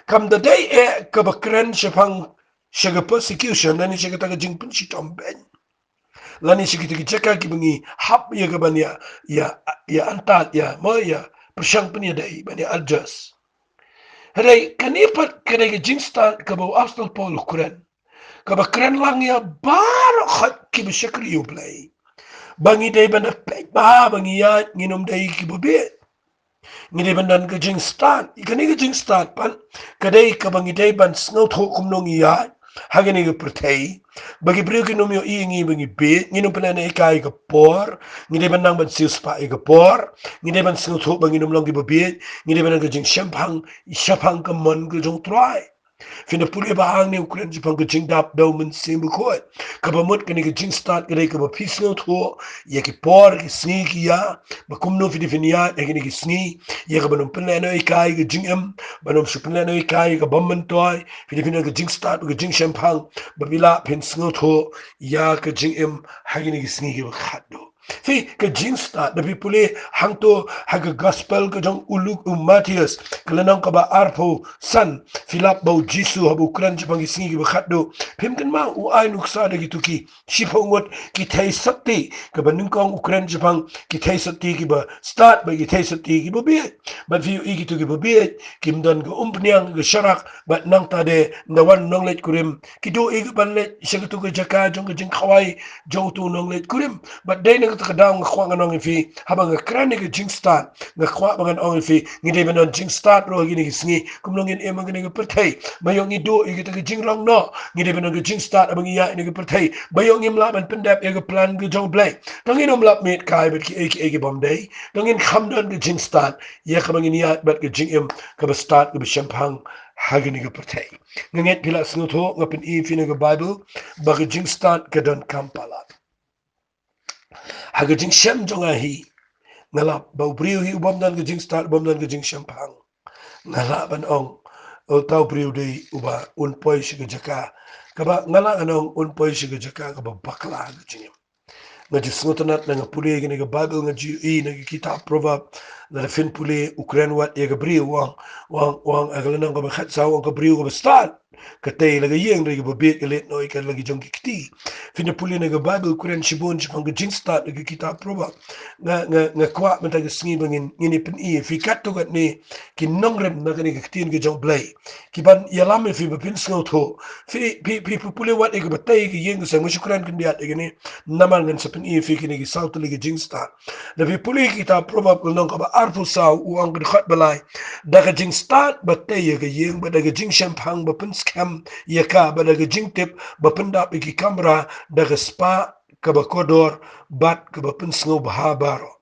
kam da dei eh kaba kren shaphang sha ka persecution, lane sha kata ka jingpynshitom beiñ, lane sha kita ki jaka kiba ngi hap ïa ka ban ïa, ïa, ïa antad, ïa, mo, ïa pyrshang pynïadei, ban ïa adjust. Hynrei kane pat ka dei ka jingstad kaba u Apostol Paul u kren, kaba kren lang ïa baroh khoit kiba shakri U Blei, ba ngi dei ban da peit bha ba ngi ïaid ngin ym dei kiba bieit. Ngi dei ban don ka jingstad. Kane ka jingstad pat ka dei kaba ngi dei ban sngewthuh kumno ngi ïaid ha kane ka pyrthei, ba ki briew kin ym ïohi ïa ngi ba ngi bieit, ngin ym pynlehnohei kai ïa ka por, ngi dei ban nang ban siewspah ïa ka por, ngi dei ban sngewthuh ba ngin ym long kiba bieit, ngi dei ban don ka jingshemphang shaphang ka mon ka jong U Trai. Phin da pule bha hangne u kren shaphang ka jingdap da U Mynsiem Bakhuid. Kaba mut kane ka jingstad ka dei kaba phi sngewthuh ïa ki por, ki sngi, ki ïa, ba kumno phi dei phin ïaid ha kine ki sngi, ïa kaban ym pynlehnohei kai ïa ka jingim, ban ym shu pynlehnohei kai ïa ka bym myntoi. Phi dei phin don ka jingstad, ka jingshemphang, ba phi lah phin sngewthuh ïa ka jingim ha kine ki sngi kiba khatduh. Phi, ka jingstad, da phi pule hangto ha ka gospel ka jong u Luk, u Mathaios, ka lynnong kaba arphew san, phi lap ba u Jisu haba u kren shaphang ki sngi kiba khatduh, phim kynmaw, u ai nuksa da kito ki shiphew ngut ki theisotti, kaba nyngkong u kren shaphang ki theisotti kiba stad bad ki theisotti kiba bieit. Bad phi ïohi kito kiba bieit kim don ka umphniang ka sharak, bad nangta de ynda wan u nongleit kurim, ki duh ïa ka ban leit sha kato ka jaka jong ka jingkhawai jong uto u nongleit kurim. Bad dei na kata ka daw nga kwah ngan ong ïa phi, haba nga kren ïa ka jingstad, nga kwah ba ngan ong ïa phi, ngi dei ban don jingstad ruh ha kine ki sngi. Kumno ngin im ha kane ka pyrthei, ba ïoh ngi duh ïa kata ka jinglong noh. Ngi dei ban don ka jingstad haba ngi ïaid ha kane ka pyrthei, ba ïoh ngim lah ban pyndep ïa ka plan ka jong U Blei. To ngin ym lap miet kai bad kiei kiei ki bym dei. To ngin kham don ka jingstad ïa kaba ngin ïaid bad ka jingim kaba stad, kaba shemphang ha kane ka pyrthei. Nga ngeit phi la sngewthuh, nga pyni ïa phi na ka Baibl ba ka jingstad ka donkam palat. Ha ka jingshem jong nga hi, nga lap ba u briew hi u bym don ka jingstad, u bym don ka jingshemphang, nga lah ban ong, uta u briew dei uba un poi sha ka jaka kaba, nga lah ban ong, un poi sha ka jaka kaba bakla ha ka jingim. Nga ju sngewtynnat, nga pule kane ka Baibl, nga ju ïohi na ka kitab Proverb, lada phin pule, u kren wat ïa ka briew, u ong, u ong, u ong ha ka lynnong kaba khatsaw, u ong ka briew kaba stad ka tei la ka ïing, hynrei kaba bieit ka leit noh ïa ka la ki jong ki kti. Phin da pule na ka Baibl u kren shibun shaphang ka jingstad ha ka kitab Proverb. Nga, nga, nga kwah mynta ka sngi ba ngin, ngin ïa pyni ïa phi katto katne ki nongrim na kane ka ktien ka jong U Blei, ki ban ïalam ïa phi ba phin sngewthuh. Phi, phi, phi, phi pule wat ïa kaba tei ïa ka ïing ka sem, nga shu kren khyndiat ïa kane namar ngan sa pyni ïa phi kine ki saw tylli ki jingstad. Da phi pule ïa ka kitab Proverb ka lynnong kaba arphew saw, u ong ka dkhot ba lai, da ka jingstad ba tei ïa ka ïing, bad da ka jingshemphang ba pynskhem ïa ka, bad da ka jingtip ba pyndap ïa ki kamra, da ka spah kaba kordor bad kaba pynsngewbha baroh.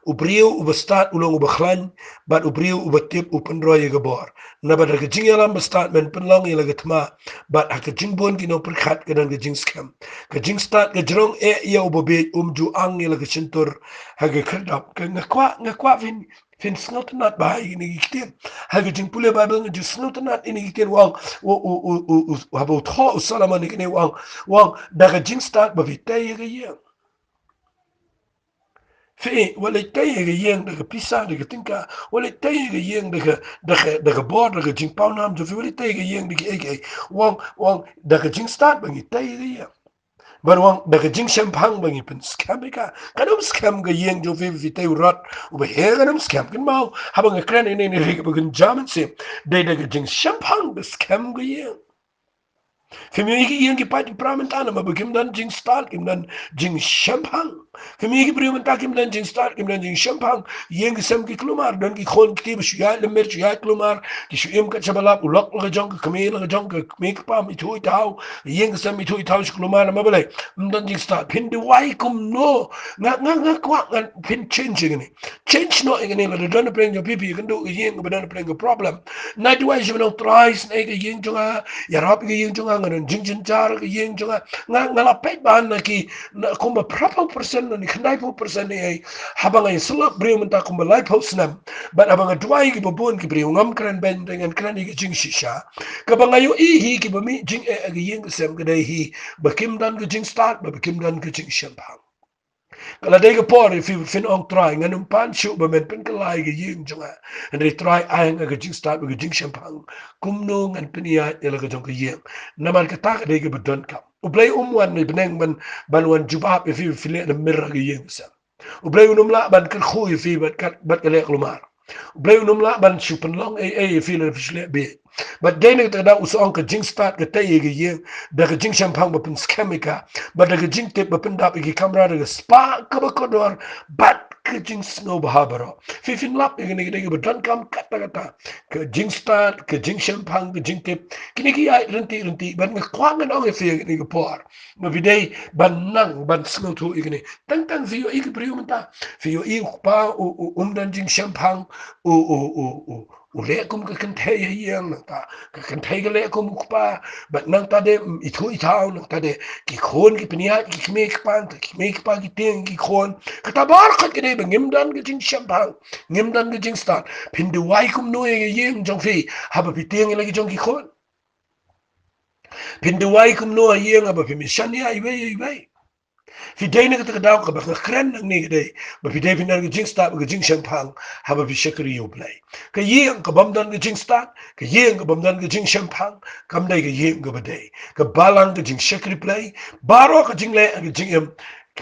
U briew uba stad u long uba khlaiñ, bad u briew uba tip u pynroi ïa ka bor. Naba da ka jingïalam ba stad men pynlong ïa la ka thma, bad ha ka jingbun ki nongpyrkhat ka don ka jingskhem. Ka jingstad ka jrong eh ïa uba bieit, um ju ang ïa la ka shyntur ha ka khyrdop. Ka, nga kwah, nga kwah phin, phin sngewtynnat bha ïa kine ki ktien. Ha ka jingpule Baibl nga ju sngewtynnat ïa kine ki ktien, u ong, u, u, haba u thoh u Solomon ïa kine, u ong, u ong, da ka jingstad ba phi tei ïa ka ïing. Phi, wat leit tei ïa ka ïing da ka pisa, da ka tyngka, wat leit tei ïa ka ïing da ka, da ka, da ka bor, da ka jingpawnam jong phi, wat leit tei ïa ka ïing da kiei kiei. U ong, u ong, da ka jingstad ba ngi tei ïa ka ïing. Bad u ong, da ka jingshemphang ba ngi pynskhem ïa ka. Kan ym skhem ka ïing jong phi, phi tei u rot uba heh, kan ym skhem. Kynmaw, haba nga kren ïa kane, kane ka ri kaba kynja mynsiem. Dei da ka jingshemphang ba skhem ka ïing. Phim ïohi ki ïing ki pait ki pra mynta namar ba kim don jingstad, kim don jingshemphang. Phi mih ki briew mynta kim don jingstad, kim don jingshemphang. Ïing ki sem ki kulmar, don ki khun ki kti ba shu ïaid lymmer, shu ïaid kulmar, ki shu im kat shaba lap, u lok la ka jong ka kmie, la ka jong ka kmie kpa, ithuh ithaw, ïing ki sem ithuh ithaw shu kulmar, namar balei? Ym don jingstad. Phin duwai kumno? Nga, nga, nga kwah ngan phin change ïa kane. Change noh ïa kane, lada don na pdeng jong phi, phi ïakynduh ïa ka ïing kaba don na pdeng ka problem. Nga duwai sha U Trai, sngewthuh ïa ka ïing jong nga, ïarap ïa ka ïing jong nga, nga don jingjynjar ïa ka ïing jong nga. Nga, nga la peit ban na ki, na kumba phraphew percent, na ki khyndai phew percent ïa, haba nga ïasyllok briew mynta kumba laiphew snem. Bad haba nga duwai ïa kiba bun ki briew, ngam kren beiñ, ngan kren ïa ka jingshisha. Kaba nga ïohi hi kiba mih jingeh ha ka ïing ka sem ka dei hi ba kim don ka jingstad, ba, ba kim don ka jingshemphang. Ka la dei ka por ïa phi, phin ong Trai, ngan ym pan shuh ba men pynkylla ïa ka ïing jong nga. Hynrei Trai, ai ha nga ka jingstad bad ka jingshemphang. Kumno ngan pynïaid ïa la ka jong ka ïing? Namar kata ka dei kaba donkam. U Blei um wan na bneng ban, ban wan jubab ïa phi ba phi leh lymmer ha ka ïing ka sem. U Blei un ym lah ban kyrkhu ïa phi bad ka, bad ka leh kulmar. U Blei un ym lah ban shu pynlong ei ei ïa phi lada phi shu leh bieit. Bad dei na kata ka daw u sa ong ka jingstad ka tei ïa ka ïing da ka jingshemphang ba pynskhem ïa ka, bad da ka jingtip ba pyndap ïa ki kamra da ka spah kaba kordor bad ka jingsngewbha baroh. Phi, phin lap ïa kane ka dei kaba donkam katta katta. Ka jingstad, ka jingshemphang, ka jingtip. Kine ki ïaid ryntih ryntih, bad nga kwah ngan ong ïa phi ïa kane ka por, ma phi dei ban nang ban sngewthuh ïa kane. Tang tang phi ïohi ki briew mynta, phi ïohi u kpa u, u, um don jingshemphang, u, u, u, u, u leh kum ka kynthei ha ïing, nangta ka kynthei ka leh kum u kpa. Bad nangta de, mm, ithuh ithaw, nangta de ki khun ki pynïaid ki kmie ki kpa, nangta ki kmie ki kpa ki tieng ki khun. Kata baroh ka dei ba ngim don ka jingshemphang, ngim don ka jingstad. Phin duwai kumno ïa ka ïing jong phi haba phi tieng ïa la ki jong ki khun? Phin duwai kumno ha ïing haba phim shaniah iwei ïa iwei? Phi dei na kata ka daw kaba nga kren nangne ka dei ba phi dei phin don ka jingstad bad ka jingshemphang haba phi shakri ïa U Blei. Ka ïing kabym don ka jingstad, ka ïing kabym don ka jingshemphang, kam dei ka ïing kaba dei. Ka balang ka jingshakri Blei, baroh ka jingleh ka jingim,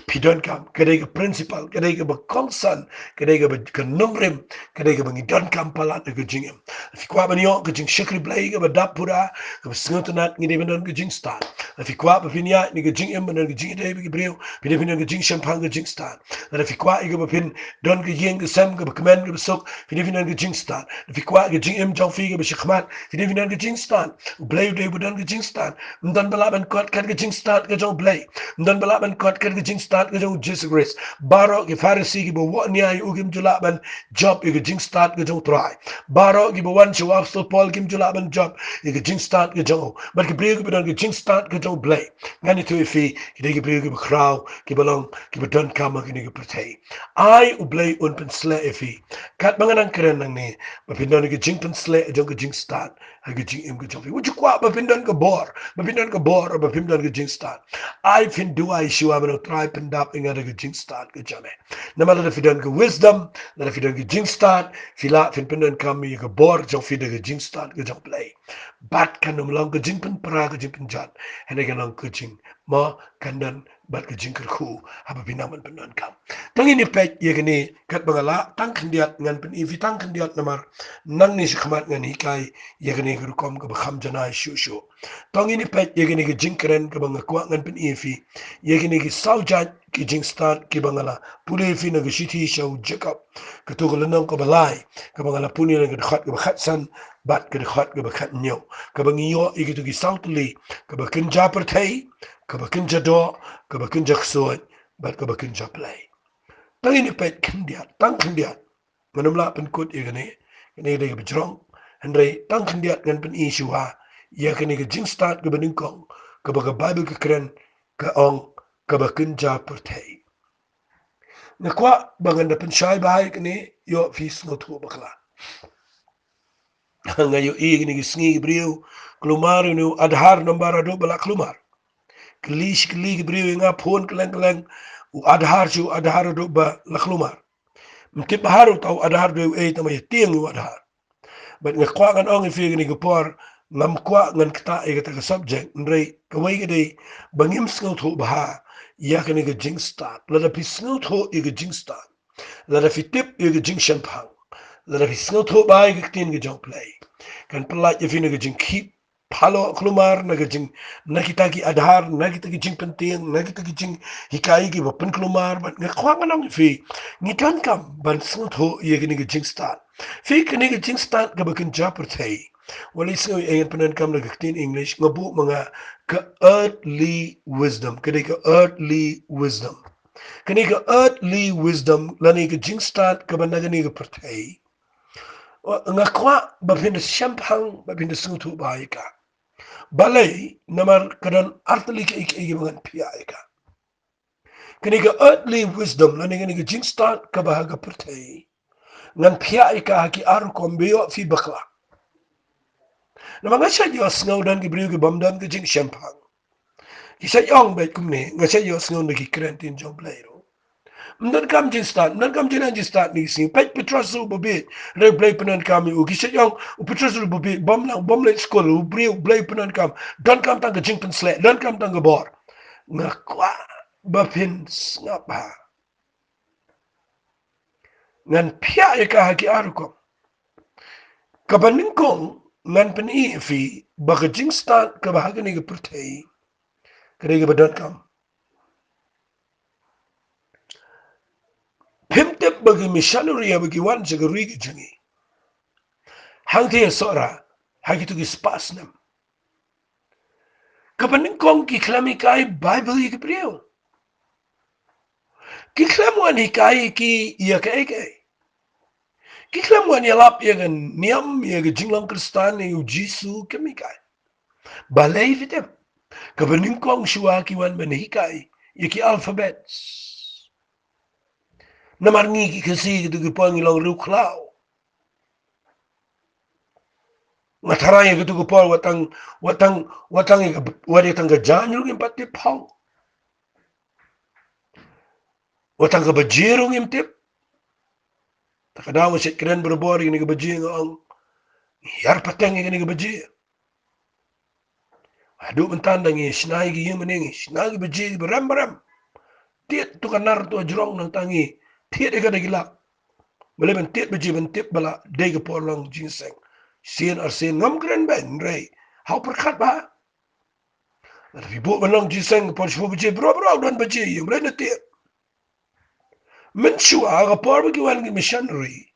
phi donkam, ka dei ka principle, ka dei kaba kongsan, ka dei kaba ka nongrim, ka dei kaba ngi donkam palat ha ka jingim. Phi kwah ban ïoh ka jingshakri Blei kaba dap pura, kaba sngewtynnat, ngi dei ban don ka jingstad. Phi kwah ba phin ïaid na ka jingim ban don ka jingïadei bad ki briew, phi dei phin don ka jingshemphang, ka jingstad. Lada phi kwah ïa kaba phin don ka ïing ka sem kaba kmen kaba suk, phi dei phin don ka jingstad. Lada phi kwah ka jingim jong phi kaba shakhmat, phi dei phin don ka jingstad. U Blei u dei ba don ka jingstad. Ym don ba lah ban kot kat ka jingstad ka jong U Blei. Ym don ba lah ban kot kat ka jingstad ka jong U Jisu Khrist. Baroh ki Pharisi kiba wad nia ïa u kim ju lah ban jop ïa ka jingstad ka jong U Trai. Baroh kiba wan sha u Apostol Paul kim ju lah ban jop ïa ka jingstad ka jong u. Bad ki briew kiba don ka jingstad ka jong U Blei, ngan ïathuh ïa phi, ki dei ki briew kiba khraw, kiba long, kiba donkam ha kane ka pyrthei. Ai U Blei un pynsleh ïa phi. Katba nga nang kren nangne, ba phin don ka jingpynsleh jong ka jingstad ha ka jingim ka jong phi. Wat ju kwah ba phin don ka bor, ba phin don ka bor, ba phim don ka jingstad. Ai phin duwai shuwa ban ong, Trai, pyndap ïa nga da ka jingstad ka jong me. Namar lada phi don ka wisdom, lada phi don ka jingstad, phi lah phin pyndonkam ïa ka bor jong phi da ka jingstad ka jong U Blei. Bad kan ym long ka jingpynpra, ka jingpynjot, hynrei kan long ka jing, mo, kan don bad ka jingkyrkhu haba phi nang ban pyndonkam. To ngin ïa peit ïa kane katba nga lah, tang khyndiat ngan pyni ïa phi, tang khyndiat, namar nangne shakhmat ngan hikai ïa kane ka rukom kaba kham janai shuh shuh. To ngin ïa peit ïa kane ka jingkren kaba nga kwah ngan pyni ïa phi, ïa kine ki saw jait ki jingstad kiba nga la pule ïa phi na ka shithi sha u Jakob, kato ka lynnong kaba lai, kaba nga la pule na ka dkhot kaba khatsan bad ka dkhot kaba khathynñiew, kaba ngi ïoh ïa kito ki saw tylli, kaba kynja pyrthei, kaba kynja doh, kaba kynja ksuid, bad kaba kynja Blei. To ngin ïa peit khyndiat, tang khyndiat. Ngan ym lah pynkut ïa kane, kane ka dei kaba jrong. Hynrei tang khyndiat ngan pyni shuwa ïa kane ka jingstad kaba nyngkong, kaba ka Baibl ka kren, ka ong, kaba kynja pyrthei. Nga kwah ba ngan da pynshai bha ïa kane, ïoh phi sngewthuh bakla. Nga ïohi ïa kine ki sngi ki briew, kulmar ïa une u Aadhaar number haduh ba la kulmar. Kylli shi kylli ki briew ïa nga phone kylleng kylleng, u Aadhaar shi u Aadhaar haduh ba la kulmar. Ym tip bha ruh uta u Aadhaar dei uei, tangba ïa tieng ïa u Aadhaar. Bad nga kwah ngan ong ïa phi kane ka por, ngam kwah ngan ktah ïa kata ka subject, hynrei kawei ka dei ba ngim sngewthuh bha ïa kane ka jingstad. Lada phi sngewthuh ïa ka jingstad, lada phi tip ïa ka jingshemphang, lada phi sngewthuh bha ïa ka ktien ka jong U Blei, kan pyllait ïa phi na ka jingkhih, pynphalok khlumar na ka jing, na kita ki Aadhaar, na kita ki jingpyntieng, na kita ki jinghikai kiba pynkulmar, bad nga kwah ngan ong ïa phi, ngi donkam ban sngewthuh ïa kane ka jingstad. Phi, kane ka jingstad kaba kynja pyrthei, wat la sngew ïa ngan pyndonkam da ka ktien English, nga buh ma nga ka earthly wisdom, ka dei ka earthly wisdom. Kane ka earthly wisdom, lane ka jingstad kaba na kane ka pyrthei, nga kwah ba phin da shemphang, ba phin da sngewthuh bha ïa ka. Balei? Namar ka don artylli kiei kiei kiba ngan phiah ïa ka. Kane ka earthly wisdom, lane kane ka jingstad kaba ha ka pyrthei, ngan phiah ïa ka ha ki ar rukom, ba ïoh phi bakla. Namar nga shait ïohsngew don ki briew ki bym don ka jingshemphang. Ki shait ong beit kumne, nga shait ïohsngew na ki kren ktien jong U Blei ruh. Ym donkam jingstad, ym donkam jingstad, jingstad na ki sngi. Peit u Petros ruh uba bieit, hynrei U Blei pyndonkam ïa u. Ki shait ong u Petros ruh uba bieit, bym lah, bym leit skul, u briew U Blei pyndonkam. Donkam tang ka jingpynshlur, donkam tang ka bor. Nga kwah ba phin sngap bha. Ngan phiah ïa ka ha ki ar rukom. Kaba nyngkong, ngan pyni ïa phi ba ka jingstad kaba ha kane ka pyrthei, ka dei kaba donkam. Phim tip ba ki missionary haba ki wan sha ka ri ka jong ngi, hangtei ha Sohra, ha kito ki spah snem, kaba nyngkong ki khlem hikai Baibl ïa ki briew. Ki khlem wan hikai ïa ki ïa kaei kaei. Ki khlem wan ïalap ïa ka niam, ïa ka jinglong Khristan, ïa U Jisu, kim hikai. Balei phi tip? Kaba nyngkong shuwa ki wan ban hikai ïa ki alphabets. Namar ngi ki Khasi kito ki por ngi long riewkhlaw. Nga tharai ïa kito ki por wat tang, wat tang, wat tang ïa ka, wat ïa tang ka jaiñ ruh ngim pat tip phaw. Wat tang ka baje ruh ngim tip. Ta ka daw nga shait kren barabor ïa kane ka baje, nga ong, ngi hiar pateng ïa kane ka baje. Haduh mynta da ngi shna ïa ki ïing mane, ngi shna ïa ki baje kiba rem ba rem. Tied to ka nar to ka jrong, nangta ngi tied ïa ka da ki lak. Balei ban tied baje ban tip ba la dei ka por long jingïaseng? Sien ar sien, ngam kren beiñ, hynrei haw pyrkhat bha. Lada phi buh ban long jingïaseng ka por shiphew baje baroh baroh, don baje ïa u, balei na tied? Mynshuwa ka por ba ki wan ki missionary,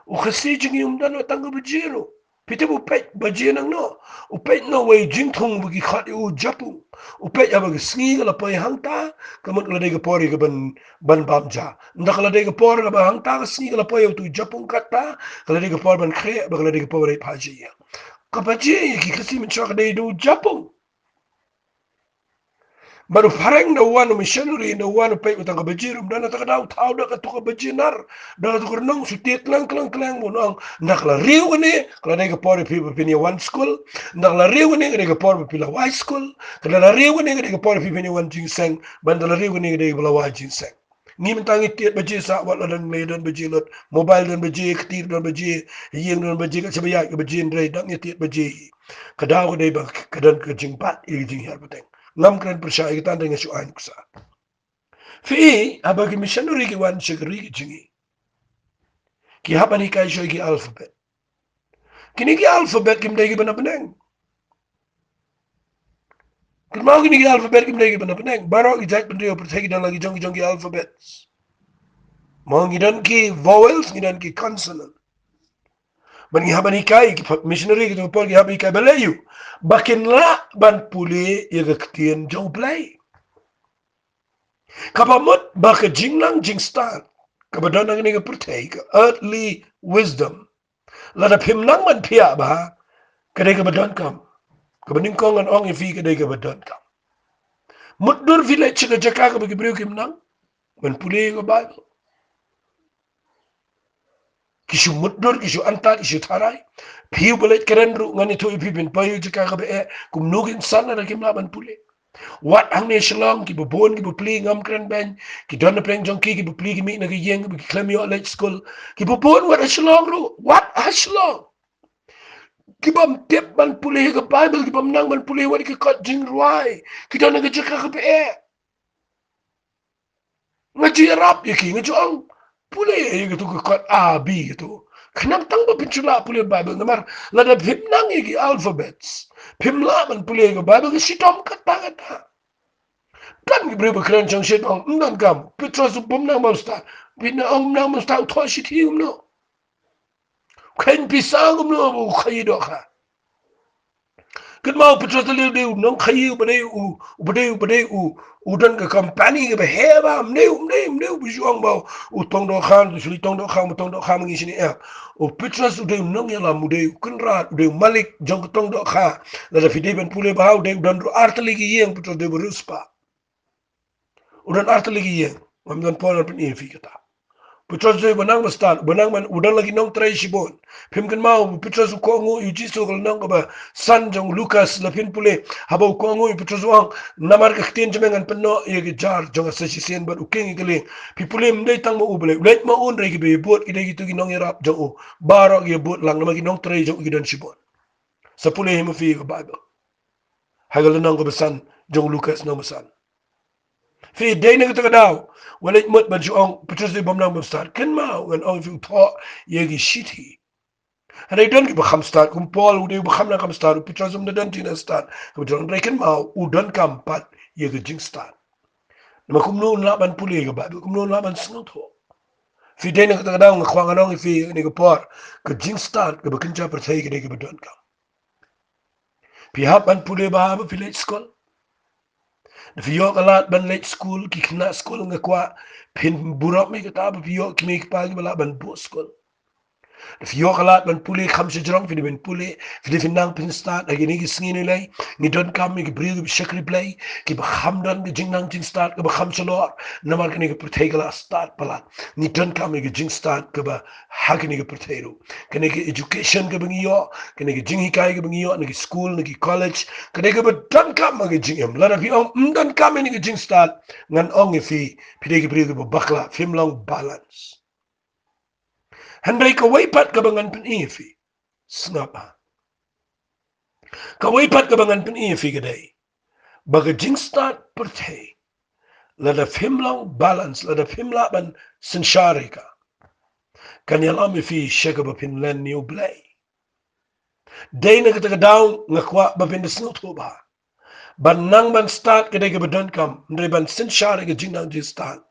u Khasi jong ngi um don wat tang ka baje ruh. Phi tip u peit baje nangno? U peit na uwei u jingthung ba ki khot ïa u japung. U peit haba ka sngi ka la poi hangta, ka mut ka la dei ka por ïa ka ban, ban bam ja. Ynda ka la dei ka por kaba hangta ka sngi ka la poi ïa utu u japung katta, ka la dei ka por ban khreh, ba ka la dei ka por ba dei pha ja ïa. Ka baje ïa ki Khasi mynshuwa ka dei da u japung. Bad u phareng da u wan, u missionary da u wan, u peit, u tang ka baje ruh um don, ta ka daw thaw da kato ka baje nar, da kato ka rnong, shu tied khleng khleng khleng, bun ong, ynda ka la riew kane, ka la dei ka por ïa phi ba phin ïa wan skul, ynda ka la riew kane, ka dei ka por ba phi la wai skul, ka la riew kane, ka dei ka por ïa phi phin ïa wan jingïaseng, bad ynda ka la riew kane, ka dei ba la wai jingïaseng. Ngi mynta ngi tied baje sah, wat la don lei don baje lut, mobile don baje, kti don baje, ïing don baje, ka shaba ïaid ka baje, hynrei dang ngi tied baje. Ka daw ka dei ba ka don ka jingbat ïa ka jinghiar pateng. Ngam kren pyrshah ïa kata, hynrei nga shu ai nuksa. Phi i, haba ki missionary ki wan sha ka ri ka jong ngi, ki hap ban hikai shuwa ïa ki alphabet. Kine ki alphabet kim dei kiba na bneng. Kynmaw, kine ki alphabet kim dei kiba na bneng. Baroh ki jait bynriew pyrthei ki don la ki jong ki jong ki alphabets. Mo, ngi don ki vowels, ngi don ki consonant. Bad ngi hap ban hikai, ki missionary kito ki por ki hap ban hikai, balei? Ba kin lah ban pule ïa ka ktien jong U Blei. Kaba mut ba ka jingnang jingstad kaba don ha kane ka pyrthei, ka earthly wisdom, lada phim nang ban phiah bha, ka dei kaba donkam. Kaba nyngkong ngan ong ïa phi, ka dei kaba donkam. Mutdur phi leit sha ka jaka kaba ki briew kim nang ban pule ïa ka Baibl. Ki shu mutdur, ki shu antad, ki shu tharai. Phi uba leit kren ruh, ngan ïathuh ïa phi, phin poi ha jaka kaba eh, kumno kin san lada kim lah ban pule? Wat hangne Shillong, kiba bun kiba plie, ngam kren beiñ, ki don na pdeng jong ki, kiba plie ki mih na ka ïing, kiba ki khlem ïoh leit skul, kiba bun wat ha Shillong ruh, wat ha Shillong, ki bym tip ban pule ïa ka Baibl, ki bym nang ban pule wat ïa ki kot jingrwai, ki don ha ka jaka kaba eh. Nga ju ïarap ïa ki, nga ju ong, pule ïa kito ki kot A B kito. Khnang tang ba phin shu lah pule Baibl namar lada phim nang ïa ki alphabets, phim lah ban pule ïa ka Baibl ka shitom katta katta. Don ki briew ba kren shong shet ong, ym don kam. Petros u bym nang ban stad. Phi nang ong ym nang ban stad, u thoh shithi kumno? Khein pisa kumno ba u khaïi dohkha? Kynmaw Petros u dei u nongkhaïi uba dei u, uba dei, uba dei u, u don ka company kaba heh bha, ym dei, ym dei, ym dei u ba shu ong ba u tong dohkha, u shu leit tong dohkha, u tong dohkha ma ngi shane em. U Petros u dei u nongïalam, u dei u kynrad, u dei u malik jong ka tong dohkha. Lada phi dei ban pule bha, u dei u don ruh artylli ki ïing, Petros u dei u ba riewspah. U don artylli ki ïing, ngam don por ban pyni ïa phi kata. Petros u dei uba nang ban stad, uba nang ban, u don la ki nongtrei shibun. Phim kynmaw, Petros u kohnguh ïa u Jisu, ka lynnong kaba san jong u Lukas, la phin pule, haba u kohnguh ïa u Petros u ong, namar ka ktien jong me ngan pynnoh ïa ka jar jong nga sa shisien bad u king ïa ka lieng. Phi pule, ym dei tang ma u ba leit, u leit ma u hynrei kiba ïabud ki dei kito ki nongïarap jong u. Baroh ki ïabud lang namar ki nongtrei jong u ki don shibun. Sa pule hi ma phi ïa ka Baibl. Ha ka lynnong kaba san jong u Lukas, lynnong ba san. Phi dei na kata ka daw, wat leit mut ban shu ong Petros u dei u bym nang ban stad. Kynmaw, ngan ong ïa phi, u thoh ïa ki shithi. Hynrei don kiba kham stad, kum u Paul u dei uba kham nang kham stad, u Petros um da don tang stad. Ka Petros, hynrei kynmaw, u donkam pat ïa ka jingstad. Namar kumno un lah ban pule ïa ka Baibl, kumno un lah ban sngewthuh? Phi dei na kata ka daw, nga kwah ngan ong ïa phi ha kane ka por, ka jingstad kaba kynja pyrthei ka dei kaba donkam. Phi hap ban pule bha ba phi leit skul. Da phi ïoh ka lad ban leit skul, ki khynnah skul, nga kwah phin burom ïa kata ba phi ïoh ki mei ki pa kiba lah ban buh skul. Da phi ïoh ka lad ban pule, kham shajrong phi dei ban pule, phi dei phin nang phin stad. Ha kine ki sngi nilai ngi donkam ïa ki briew kiba shakri Blei, kiba kham don ka jingnang jingstad kaba kham shalor. Namar kane ka pyrthei ka la stad palat. Ngi donkam ïa ka jingstad kaba ha kane ka pyrthei ruh. Kane ka education kaba ngi ïoh, kane ka jinghikai kaba ngi ïoh na ki skul, na ki college, kane kaba donkam ha ka jingim. Lada phi ong ym donkam ïa kane ka jingstad, ngan ong ïa phi, phi dei ki briew kiba bakla, phim long balance. Hynrei kawei pat kaba ngan pyni ïa phi. Sngap ha. Kawei pat kaba ngan pyni ïa phi ka dei ba ka jingstad pyrthei, lada phim long balance, lada phim lah ban synshar ïa ka, kan ïalam ïa phi sha kaba phin len ïa U Blei. Dei na kata ka daw nga kwah ba phin da sngewthuh bha. Ban nang ban stad ka dei kaba donkam, hynrei ban synshar ïa ka jingnang jingstad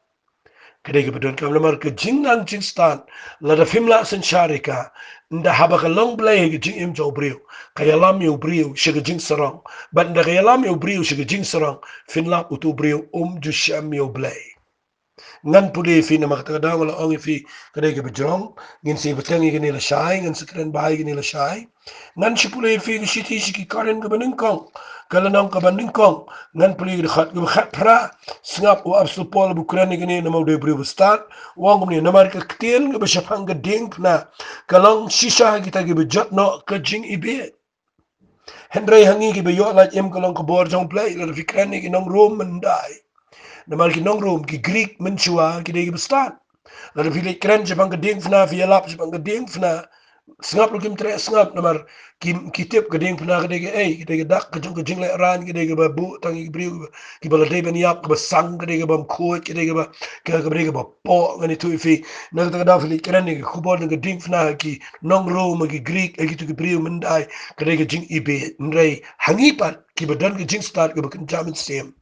ka dei kaba donkam, namar ka jingnang jingstad lada phim lah synshar ïa ka, ynda haba ka long blei ha ka jingim jong u briew, ka ïalam ïa u briew sha ka jingsarong. Bad ynda ka ïalam ïa u briew sha ka jingsarong, phin lap utu u briew um ju shem ïa U Blei. Ngan pule ïa phi namar kata ka daw nga la ong ïa phi ka dei kaba jrong. Ngin sa bteng ïa kane lashai, ngan sa kren bha ïa kane lashai. Ngan sa pule ïa phi ka shithi sha ki Korinth kaba nyngkong, ka lynnong kaba nyngkong. Ngan pule ïa ka dkhot kaba khatphra. Sngap, u Apostol Paul u kren ïa kane namar u dei u briew ba stad. U ong kumne, namar ka ktien kaba shaphang ka diengphna ka long shisha ha kita kiba jot noh ka jingibit. Hynrei ha ngi kiba ïoh lait im ka long ka bor jong U Blei. Lada phi kren ïa ki nong Rom myndai, namar ki nong Rom, ki Greek mynshuwa, ki dei kiba stad. Lada phi leit kren shaphang ka diengphna, phi ïalap shaphang ka diengphna, sngap ruh kim treh sngap, namar ki, ki tip ka diengphna ka dei kaei, ka dei ka dak ka jong ka jinglehraiñ, ka dei kaba buh tang ïa ki briew kiba la dei ban ïap, kaba sang, ka dei kaba mkhuid, ka dei kaba, ka, ka dei kaba poh. Ngan ïathuh ïa phi, na kata ka daw phi leit kren ïa ka khubor jong ka diengphna ha ki nong Rom, ha ki Greek, ha kito ki briew myndai, ka dei ka jingibit. Hynrei ha ngi pat kiba don ka jingstad kaba kynja mynsiem,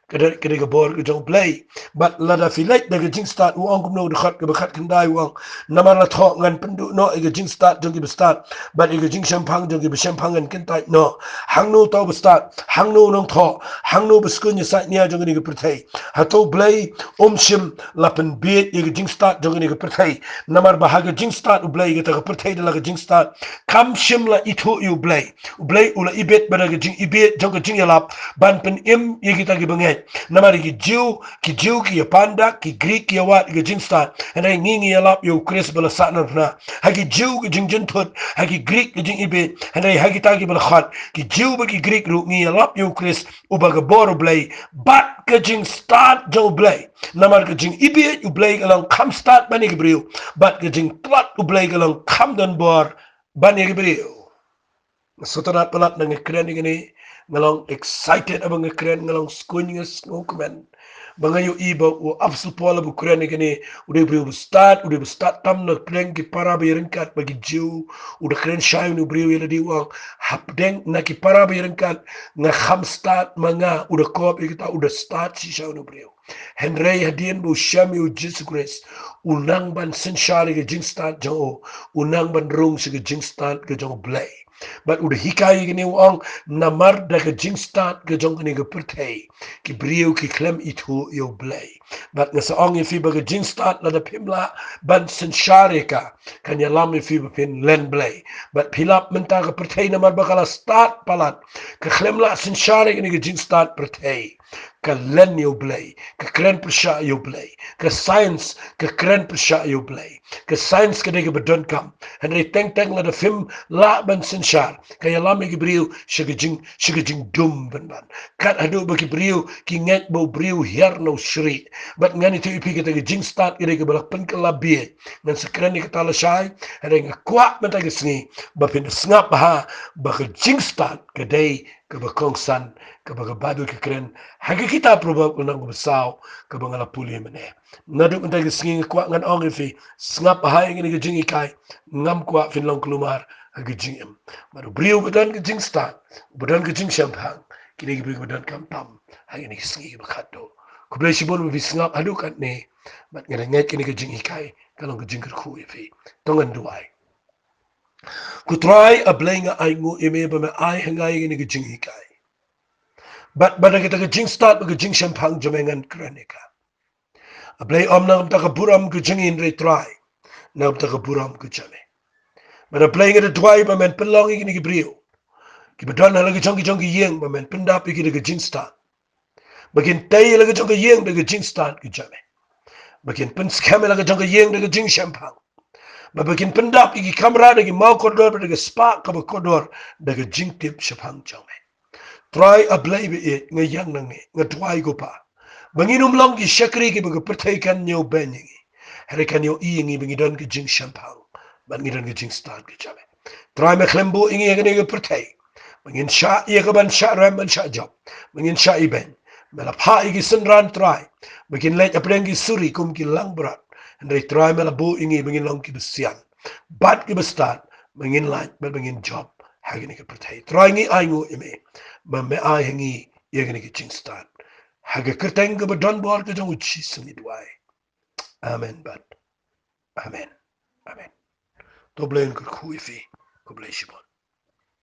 ka dei, ka dei ka bor ka jong U Blei. Bad lada phi leit da ka jingstad, u ong kumno, dkhot kaba khatkhyndai u ong, namar la thoh, ngan pynduh noh ïa ka jingstad jong kiba stad, bad ïa ka jingshemphang jong kiba shemphang ngan kyntait noh. Hangno uta uba stad? Hangno u nongthoh? Hangno uba skun ïasaid nia jong kane ka pyrthei? Hato U Blei um shym la pynbieit ïa ka jingstad jong kane ka pyrthei? Namar ba ha ka jingstad U Blei, kata ka pyrthei da la ka jingstad, kam shym la ithuh ïa U Blei. U Blei u la ibit bad da ka jingibit jong ka jingïalap ban pynim ïa kita kiba ngeit. Namar ki Jiw, ki Jiw ki ïapandak, ki Greek ki ïawad ïa ka jingstad. Hynrei ngi, ngi ïalap ïa U Khrist ba la sahnarphna. Ha ki Jiw ka jingjynthut, ha ki Greek ka jingibit. Hynrei ha kita kiba la khot, ki Jiw bad ki Greek ruh, ngi ïalap ïa U Khrist uba ka bor U Blei bad ka jingstad jong U Blei. Namar ka jingibit U Blei ka long kham stad ban ïa ki briew, bad ka jingtlot U Blei ka long kham don bor ban ïa ki briew. Nga sngewtynnat palat na nga kren ïa kane, nga long excited haba nga kren, nga long skuñ, nga sngewkmen. Ba nga ïohi ba u Apostol Paul ba u kren ïa kane, u dei u briew ba stad, u dei ba stad tam na pdeng ki para ba ïaryngkat bad ki Jiw, u da kren shai une u briew ïa lade u ong, hapdeng na ki para ba ïaryngkat, nga kham stad ma nga, u da kop ïa kata, u da stad shisha une u briew. Hynrei hadien ba u shem ïa u Jisu Khrist, u nang ban synshar ïa ka jingstad jong u, u nang ban rung sha ka jingstad ka jong u Blei. Bad u da hikai ïa kane u ong, namar da ka jingstad ka jong kane ka pyrthei, ki briew ki khlem ithuh ïa u Blei. Bad nga sa ong ïa phi ba ka jingstad lada phim lah ban synshar ïa ka, kan ïalam ïa phi ba phin len Blei. Bad phi lap mynta ka pyrthei namar ba ka la stad palat, ka khlem lah synshar ïa kane ka jingstad pyrthei. Ka len ïa u Blei, ka kren pyrshah ïa u Blei, ka science ka kren pyrshah ïa u Blei, ka science ka dei kaba donkam. Hynrei teng teng lada phim lah ban synshar, ka ïalam ïa ki briew sha ka jing, sha ka jingdum pynban. Kat haduh ba ki briew ki ngeit ba u briew hiar na u shrieh. Bad ngan ïathuh ïa phi kata ka jingstad ka dei kaba la pynkylla bieit. Ngan sa kren ïa kata lashai, hynrei nga kwah mynta ka sngi ba phin da sngap bha ba ka jingstad ka dei kaba kongsan, kaba ka Baibl ka kren ha ka kitab Proverb lynnong kaba saw, kaba nga la pule mynne. Naduh mynta ka sngi nga kwah ngan ong ïa phi, sngap bha ïa kane ka jinghikai, ngam kwah phin long kulmar ha ka jingim. Bad u briew ba don ka jingstad, ba don ka jingshemphang, kine ki briew ba donkam tam ha kine ki sngi kiba khatduh. Khublei shibun ba phi sngap haduh katne, bad nga da ngeit kane ka jinghikai ka long ka jingkyrkhu ïa phi. To ngan duwai. Ko Trai, A Blei, nga ainguh ïa me ba me ai ha nga ïa kane ka jinghikai. Bad, bad da kata ka jingstad bad ka jingshemphang jong me ngan kren ïa ka. A Blei, ym na ka bynta ka burom ka jong ngi, hynrei Trai, na ka bynta ka burom ka jong me. Bad A Blei, nga da duwai ba men pynlong ïa kine ki briew kiba don ha la ka jong ki jong ki ïing, ba men pyndap ïa ki da ka jingstad. Ba kin tei ïa la ka jong ka ïing da ka jingstad ka jong me. Ba kin pynskhem ïa la ka jong ka ïing da ka jingshemphang. Ba, ba kin pyndap ïa ki kamra da ki maw kordor, da ka spah kaba kordor, da ka jingtip shaphang jong me. Trai, A Blei ba ïeit, nga ïeng na ngi, nga duwai, ko Pa, ba ngin ym long ki shakri kiba ka pyrthei kan ïoh beiñ ïa ngi. Hynrei kan ïohi ïa ngi ba ngi don ka jingshemphang, ba ngi don ka jingstad ka jong me. Trai, me khlem buh ïa ngi ha kane ka pyrthei ba ngin shah ïa ka ban shah rem ban shah jop, ba ngin shah ibeiñ. Me la phah ïa ki synran, Trai, ba kin leit hapdeng ki suri kum ki langbrot. Hynrei Trai, me la buh ïa ngi ba ngin long kiba sian bad kiba stad, ba ngin lait bad ba ngin jop ha kane ka pyrthei. Trai, ngi ainguh ïa me ba me ai ha ngi ïa kane ka jingstad. Ha ka kyrteng kaba don bor ka jong U Jisu ngi duwai. Amen bad amen. Amen. To Blei un kyrkhu ïa phi. Khublei shibun.